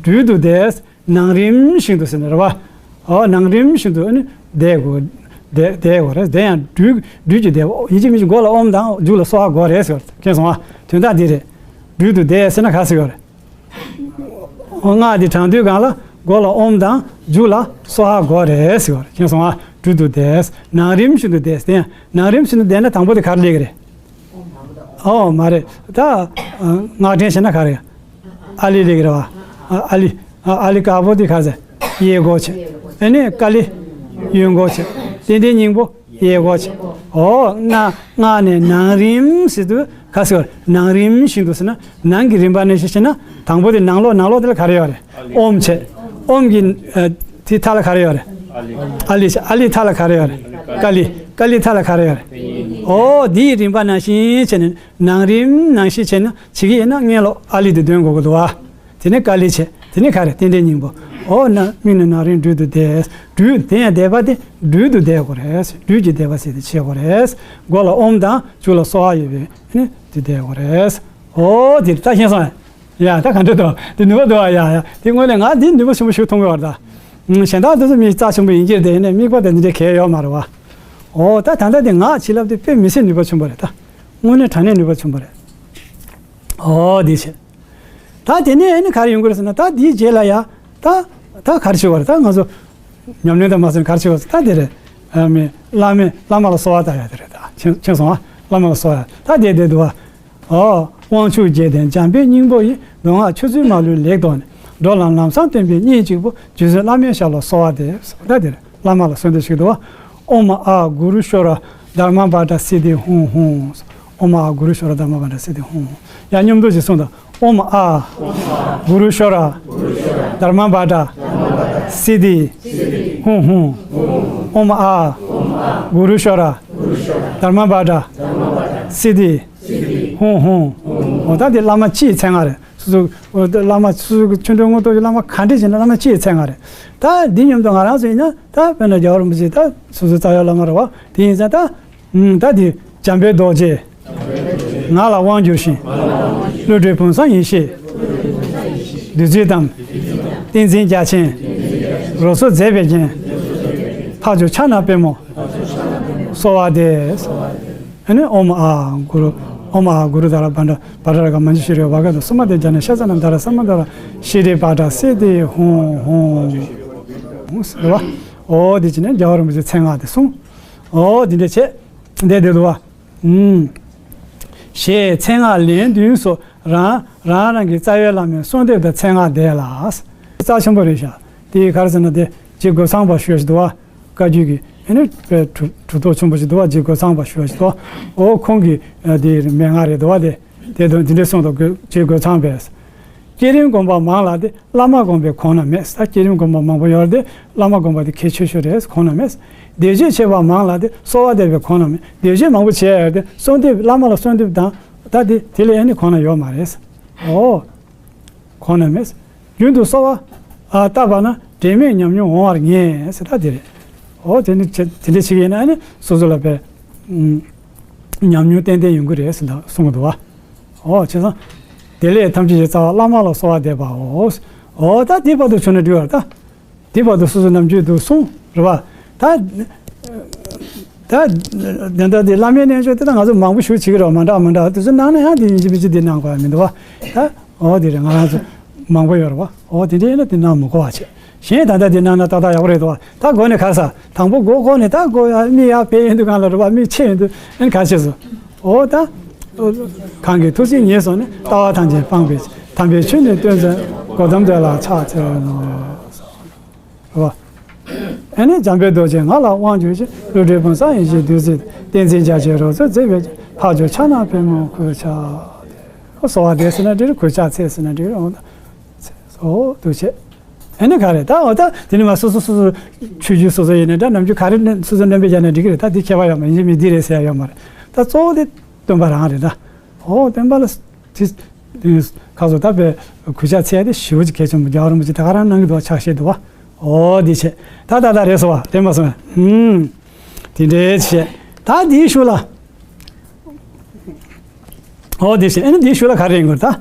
སྦྲུལ་དུ་བཟླས། ནང་རིམ་བཞིན་དུ་ཟེར་ནས་རེད་བ། ཨོ་ནང་རིམ་བཞིན་དུ་ནི་བཟླས་དགོས། བཟླས་བཟླས་དགོས་རེད། དེ་ཡང་སྦྲུལ་སྦྲུལ་གྱི་བཟླས་པ། ཡིན་གཅིག་མིན་གཅིག་མགོ་ལ་ཨོཾ་དང་མཇུག་ལ་སྭཱ་ཧཱ་དགོས་རེད་ཟེར་བ། མཁྱེན་སོང་ཨ། དོན་དག་འདི་རེད། སྦྲུལ་དུ་བཟླས་ཟེར་ན་ག་ཟེར་ཡོད་རེད། སྔགས་འདི་བགྲང་དུས་སྒང་ལ་མགོ་ལ་ཨོཾ་དང་མཇུག་ལ་སྭཱ་ཧཱ་དགོས་རེད་ཟེར་བ་རེད། མཁྱེན་སོང་ཨ། སྦྲུལ་དུ་བཟླས། ནང་རིམ་བཞིན་དུ་བཟླས། དེ་ཡང་ནང་རིམ་བཞིན་དུ་བཟླས་ན་དང་པོ་དེ་ག་རེ་སླེབས་ཀྱི་རེད། ཨོ་མ་རེད། ད་སྔགས་ཕྲེང་བྱས་ན་ག་རེད། ཨཱ་ལི་སླེབས་ཀྱི་རེད་བ། ཨཱ་ལི། ཨཱ་ལི་དཀར་པོ་དེ་ག་ཟེར། གཡས་སྐོར་བྱས། ཨ་ནི་ཀ་ལི་གཡོན་སྐོར་བྱས། ཏན་ཏན་སྙིང་པོ། གཡས་སྐོར་བྱས། ཨོ། སྔགས་སྔགས་ནས་ནང་རིམ་ཟེར་དུས་ག་ཟེར། ནང་རིམ་བཞིན་དུ་ཟེར་ན་ནང་གི་རིམ་པ་ནས་བཤད་བཤད་ན་དང་པོ་དེ་ནང་ལོགས། ནང་ལོགས་དེ་ལ་ག་རེ་ཡོད་རེད། ཨོཾ་བྱས། ཨོཾ་གྱི་ཨ་དེ་མཐའ་ལ་ག་རེ་ཡོད་རེད། ཨཱ་ལི་བྱས། ཨཱ་ལི་མཐའ་ལ་ག་རེ་ཡོད་རེད། ཀ་ལི། ཀ་ལི་མཐའ་ལ་ག་རེ་ཡོད་རེད། ཨོ་དེའི་རིམ་པ་ནང་བཞིན་བྱས་ནས་ནང་རིམ་ནང་བཞིན་བྱས་ན་བྱེད་ཀྱི་ཡིན་ན་སྔོན་ལོགས་ཨཱ་ལི་དེ་འདོན་དགོས་ཀྱི་འདུག་བ། དེ་ནས་ཀ་ལི་བྱས། དེ་ནས་ག་རེ། ཏན་ཏན་སྙིང་པོ། ཨོ་ན་དམིགས་ནས་ནང་རིམ་སྦྲུལ་དུ་བཟླས། སྦྲུལ་དེ་ཡང་བཟླས་པ་དེ་སྦྲུལ་དུ་བཟླས་དགོས་རེད། སྦྲུལ་གྱི་བཟླས་པ་ཟེར་དེ་བྱེད་དགོས་རེད། མགོ་ལ་ཨོཾ་དང་མཇུག་ལ་སྭཱ་ཧཱ་ཡོད་པའི་ནི་དེ་བཟླས་དགོས་རེད། ཨོ་དེ་ད་མཁྱེན་སོང་། ཡ་ད་ག་འདྲ་འདུག་དེ་ནུས་པ་འདུག་ཨ། ཡ་ཡ་དེ་དངོས་གནས་ང་དེ་ནུས་པ་ཆེན་པོ་ཞིག་མཐོང་གི་ཡོད་རེད་ད། གཞན་དག་དེ་ཚོ་མི་རྩ་ཆེན་པོ་ཡིན་གྱི་རེད་དེ། ཡིན་ནའི་དམིགས་པ་དེ་འདི་འདྲའི་གལ་ཡོད་མ་རེད་བ། ཨོ་ད་ད་ལྟ་དེ་ངག་བྱིན་རླབས་དེ་དཔེ་མི་སྲིད་ནུས་པ་ཆེན་པོ་རེད་ད། དངོས་གནས་དྲང་གནས་ནུས་པ་ཆེན་པོ་རེད། ཨོ་དེ་བྱས། ད་དེ་ནས་ཨ་ནི་ག་རེ་ཡོང་གི་རེད་ཟེར་ན། ད་དེའི་རྗེས་ལ་ཡ་ད་ད་ག་རེ་བྱེད་པ་རེད། ད་ང་ཚོ་ཉམས་ལེན་དང་མ་སོན་ག་རེ་བྱེད་པ་རེད། ད་དེ་རེད། ཨ་མི་བླ་མས་བླ་མ་ལ་གསོལ་བ་བཏབ་ཡ་དེ་རེད། ད་མཁྱེན་མཁྱེན་སོང་ཨ། བླ་མ་ལ་གསོལ་བ། ད་དེ་དེ་འདུག་ཨ། ཨོ། དབང་ཕྱུག་བརྒྱད་ལྡན་འཇམ་དཔལ་སྙིང་པོ་ཡིས། མདོ་སྔགས་ཆོས་ཚུལ་མ་ལུས་ལེགས་རྟོགས་ནས། འགྲོ་ལ་ལམ་བཟང་སྟོན་པའི་གཉེན་གཅིག་པུ། རྗེ་བཙུན་བླ་མའི་ཞབས་ལ་གསོལ་བ་འདེབས། ད་དེར་བླ་མ་ལ་གསོལ་འདེབས་ཤིག་འདུག་བ། ཨོཾ་ཨཱཿ་གུ་རུ་ཤྭ་ར་དྷརྨ་བྷ་དྲ་སིདྡྷི་ཧཱུྃ་ཧཱུྃ། ཨོཾ་ཨཱཿ་གུ་རུ་ཤྭ་ར་དྷརྨ་བྷ་དྲ་སིདྡྷི་ཧཱུྃ་ཧཱུྃ། ཡང་མཉམ་དུ་ཅིག་གསུངས་དང་། ཨོཾ་ཨཱཿ་གུ་རུ་ཤྭ་ར་དྷརྨ་བྷ་དྲ་སིདྡྷི་ཧཱུྃ་ཧཱུྃ། ཨོཾ་ཨཱཿ་གུ་རུ་ཤྭ་ར་དྷརྨ་བྷ་དྲ་སིདྡྷི་ཧཱུྃ་ཧཱུྃ། འོ་ད་འདི་བླ་མ་སྤྱིའི་མཚན་སྔགས་རེད། སོ་སོ་འོ་ད་བླ་མ་སོ་སོའི་ཆོ་འཕྲུལ་དངོས་རྟོགས་ཀྱི་བླ་མ་ག་འདྲ་བྱས་ན་བླ་མ་སྤྱིའི་མཚན་སྔགས་རེད། ད་འདི་མཉམ་དུ་ང་རང་ཚོ་ཡིན་ན་ད་དཔེར་ན་རྒྱལ་བ་རིན་པོ་ཆེ་ད་སོ་སོའི་རྩ་བའི་བླ་མ་རེད་བ། དེ་ཡིན་ཙང་ད་ད་འདི་འཇམ་དཔལ་རྡོ་རྗེ་ང་ལ་དབང་བསྒྱུར་ཞིང་། བློ་གྲོས་བུམ་བཟང་ཡེ་ཤེས་བདུད་རྩི་དང་། ཏིང་འཛིན་རྒྱ་ཆེན་རོལ་མཚོ་མཛད་པའི་རྒྱན། འཕགས་མཆོག་ཕྱག་ན་པདྨོ་གསོལ་བ་འདེབས། ཨ་ནི་ཨོཾ་ཨཱཿ་གུ་རུ། ཨོཾ་ཨཱཿ་གུ་རུ་དྷ་ར་བྷ་དྲ་བྷ་དྲ་ར་ག་མཉྫུ་ཤྲཱི་ཡ་བྷ་ག་དྷཱུ་སུ་མ་དེ་ཛྙཱ་ན་ཤ་ཙ་ན་དྷ་ར་ས་མ་དྷ་ར་ཤྲཱི་བྷ་དྲ་སིདྡྷི་ཧཱུྃ་ཧཱུྃ་ཟེར་བ། ཨོ་དེ་བྱས་ནས་རྒྱལ་བ་རིན་པོ་ཆེ་མཚན་སྔགས་དེ་གསུངས། ཨོ་དེ་འདྲ་བྱས་འདས་བསྡད་འདུག་བ། ཨུམ། ཞེས་མཚན་སྔགས་ལན་བདུན་སོགས་རང་རང་རང་གི་རྩ་བའི་བླ་མའི་གསོལ་འདེབས་དང་མཚན་སྔགས་འདས་ལ། རྩ་ཆེན་པོ་རེད་ཤག་དེ་ག་རེ་ཟེར་ན་དེ་རྗེ་རྒོད་ཚང་པ་ཞུ་བ་ཞིག་འདུག་བ། བཀའ་བརྒྱུད་ཀྱི་ཨ་ནི་དཔེ་གྲུབ་གྲུབ་ཐོབ་ཆེན་པོ་ཞིག་འདུག་བ། རྗེ་རྒོད་ཚང་པ་ཞུ་བ་ཞིག་འདུག་བ། ཨོ་ཁོང་གི་ཨ་དེ་མན་ངག་རེད་འདུག་བ། དེ་དེ་དང་དེ་འདྲ་གསུངས་འདུག་རྗེ་རྒོད་ཚང་པས། བསྐྱེད་རིམ་སྒོམ་པ་མང་ལ་དེ་བླ་མ་སྒོམ་པའི་གོང་ན་མེད། ད་བསྐྱེད་རིམ་སྒོམ་པ་མང་པོ་ཡོད་རེད་དེ་བླ་མ་སྒོམ་པ་དེ་གལ་ཆེ་ཤོས་རེད། གོང་ན་མེད། བཟླས་བརྗོད་བྱེད་པ་མང་ལ་དེ་གསོལ་བ་འདེབས་པའི་གོང་ན་མེད། བཟླས་བརྗོད་མང་པོ་བྱས་ཡོད་དེ་གསོལ་འདེབས་བླ་མ་ལ་གསོལ་འདེབས་དང་ད་དེ་དེ་ལས་ཨ་ནི་གོང་ན་ཡོད་མ་རེད། ཨོ། གོང་ན་མེད། རྒྱུན་དུ་གསོལ་བ་ཨ་བཏབ་པ་ན་འབྲལ་མེད་ཉམས་མྱོང་འོང་བར་ངེས་ཟེར་ད་དེ་རེད། ཨོ་དེ་ནི་དེ་འདྲ་ཞིག་ཡིན་ན་ཨ་ནི་སོ་སོ་ལ་དཔེ་ཉམས་མྱོང་ཏན་ཏན་ཡོང་གི་རེད་ཟེར་ད་གསུང་གི་འདུག་བ། ཨོ་བྱས་ཙང་། དེ་ལས་ཐམས་ཅད་ཀྱི་རྩ་བ་བླ་མ་ལ་གསོལ་བ་འདེབས་པའོ། ཨོ་ད་དེ་བར་དུ་བྱུང་ན་འགྲིག་བར་ད། དེ་བར་དུ་སོ་སོ་ནམ་རྒྱུན་དུ་གསུང་རེད་བ། ད། ད། དེ་འདྲ་དེ་བླ་མའི་རྣལ་འབྱོར་དེ་ད་ང་ཚོ་མང་པོ་ཞུ་བྱེད་ཀྱི་རེད་བ། མ་འདྲ་མ་འདྲ་དེ་ཚོ་གནང་ན་ཡང་དེ་ཡིན་གཅིག་མིན་གཅིག་དེ་གནང་དགོས་ཡ་མི་འདུག་བ། ད། ཨོ་དེ་རེད་ང་རང་ཚོ་མང་པོ་ཡོད་རེད་བ། ཨོ་དེ་འདྲ་ཡིན་ན་དེ་གནང་མི་དགོས་བ་བྱས། གཞན་ད་ལྟ་དེ་གནང་ན་ཏག་ཏག་ཡག་པོ་རེད་འདུག་བ། ད་འགོ་ནས་ག་རེ་ཟ། དང་པོ་འགོ་འགོ་ནས་ད་འགོ་ཡ་མི་ཡར་ཕེབས་ཡོང་དུས་སྒང་ལ་རེད་བ། མི་ཆེ་ཡོང་དུས་ཨ་ནི་ག་རེ་བྱས་སོང་། ཨོ་ད། གང་གི་ཐུགས་བརྩེ་ཉེར་བཟུང་ནས། ལྟ་བ་ཐམས་ཅད་སྤངས་པའི་ཕྱིར། དམ་པའི་ཆོས་ནི་སྟོན་མཛད་གོ་ཏམ་དེ་ལ་ཕྱག་འཚལ་ལོ། རེད་བ། ཨ་ནི་འཇམ་དཔལ་རྡོ་རྗེ་ང་ལ་དབང་བསྒྱུར་ཞིང་། བློ་གྲོས་བུམ་བཟང་ཡེ་ཤེས་བདུད་རྩི། ཏིང་འཛིན་རྒྱ་ཆེན་རོལ་མཚོ་མཛད་པའི་ཕྱིར། འཕགས་མཆོག་ཕྱག་ན་པདྨོ་སྐུ་ཕྱག་འཚལ། ཨོ་གསོལ་བ་འདེབས་ཟེར་ན་འགྲིག་རེད། གུས་ཕྱག་འཚལ་ཟེར་ན་འགྲིག་རེད། ཨོ་ད་ཨོ་འདུག་བྱས། ཨེ་ནི་ག་རེད་ད། ཨོ་ད་དེ་ནི་མ་སོ་སོ་སོ་སོ་ཆོས་བརྒྱུད་སོ་སོ་ཡིན་ན་འདྲ། ནམ་རྒྱུན་ག་རེ་ནི་སོ་སོ་སྣོན་པ་བརྒྱབ་ན་འགྲིག་གི་རེད། ད་དེ་ཁྱད་པར་ཡོད་མ་རེད། ཡིན་གཅིག་མིན་གཅིག་འདི་རེད་ཟེར་ཡ་ཡོད་མ་རེད། ད་གཙོ་བོ་དེ་སྟོན་པ་རང་རེད་ད། ཨོ་སྟོན་པ་ལ་དེ་དེ་ཁ་སོ་ད་པའི་གུས་ཕྱག་འཚལ་ཡ་དེ་ཞེ་པོ་ཅིག་གལ་ཆེན་པོ། རྒྱལ་བ་རིན་པོ་ཆེ་ད་ག་རང་གནང་གི་འདུག་བ། ཕྱག་བཞེས་འདུག་བ། ཨོ་དེ་བྱས། ད་ད་ད་རེད་སོང་བ། དེ་མ་སོང་བས། ཧུམ། དེ་འདྲའི་བྱས། ད་དེའི་ཤུལ་ལ། ཨོ་དེ་བྱས། ཨེ་ནི་དེའི་ཤུལ་ལ་ག་རེ་ཡིན་དགོས་ད།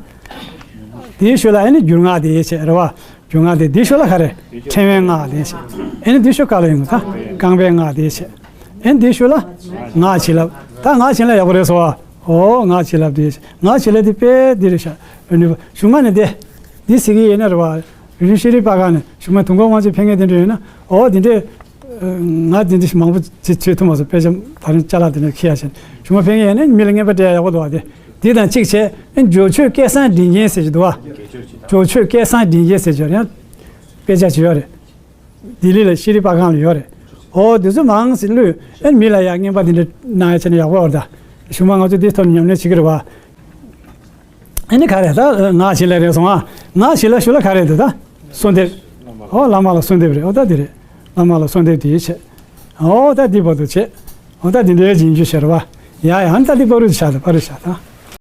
དེའི་ཤུལ་ལ་ཨེ་ནི་རྒྱུད་སྔགས་དེ་བྱས་རེད་བ། རྒྱུད་སྔགས་དེ། དེའི་ཤུལ་ལ་ག་རེ། ཕྲེང་བའི་སྔགས་དེ་བྱས། ཨེ་ནི་དེའི་ཤུལ་ག་ལ་ཡིན་དགོས་ད། རྐང་པའི་སྔགས་དེ་བྱས། ཨེ་ནི་དེའི་ཤུལ་ལ་སྔགས་བྱིན་རླབས། ད་སྔགས་བྱིན་རླབས་ཡག་པོ་རེད་སོང་བ། ཨོ་སྔགས་བྱིན་རླབས་དེ་བྱས། སྔགས་བྱིན་རླབས་དེ་དཔེ་འདི་རེད་ཤག། གཞུག་མ་ནས་དེ་འདི་ཟེར་གི་ཡིན་ན་རེད་བ། རིན་ཤེས་རིག་པ་གང་ནས་གཞུག་མ་དུས་འཁོར་དབང་ཆེན་ཕན་ངེས་དེ་འདྲ་ཡོད་ན། ཨོ་དེ་འདྲས། ང་དེ་འདྲས་མང་པོ་ཅིག་བྱེད་ཐུབ་མ་སོང་། དཔེ་ཆ་ད་རིང་ཅ་ལག་དེ་འདྲ་ཁྱེར་ཡ་བྱས་ནས་གཞུག་མ་ཕན་ངེས་ཡིན་ན་མི་ལ་རྔན་པ་སྤྲད་ཡ་ཡག་པོ་འདུག་བ། དེ་དེ་དང་གཅིག་བྱས། ཨེ་འཇོག་ཆོས་སྐལ་བཟང་མགྲིན་རྒྱན་ཟེར་གྱི་འདུག་བ། འཇོག་ཆོས་སྐལ་བཟང་མགྲིན་རྒྱན་ཟེར་གྱི་ཡང་དཔེ་ཆ་ཅིག་ཡོད་རེད། ལྡི་ལི་ལ་ཤེས་རིག་པར་ཁང་ལ་ཡོད་རེད། ཨོ་དེ་ཚོ་མང་ཙམ་བླུགས། ཨེ་མི་ལ་ཡ་རྔན་པ་དེ་འདྲ་གནང་ཡ་བྱས་ན་ཡག་པོ་ཡོད་རེད་ད། གཞུག་མ་ང་ཚོ་དེའི་ཐོག་ནས་ཉམས་ལེན་བྱེད་ཀྱི་རེད་བ། ཨེ་ནི་ག་རེ་ད། སྔགས་བྱིན་རླབས་རེད་སོང་ཨ། སྔགས་བྱིན་རླབས་ཤུལ་ལ་ག་རེ་འདུག་ད། གསོལ་འདེབས། ཨོ་བླ་མ་ལ་གསོལ་འདེབས་རེད། ཨོ་ད་འདི་རེད། བླ་མ་ལ་གསོལ་འདེབས་དེ་བྱས། ཨོ་ད་འདི་བར་དུ་བྱས། ཨོ་ད་འདི་འདྲའི་རྗེས་འཇུག་ཤར་བ། ཡ་ཡ། ཨ་ནི་ད་འདི་བར་དུ་བྱ་ད། བར་དུ་བྱ་ད།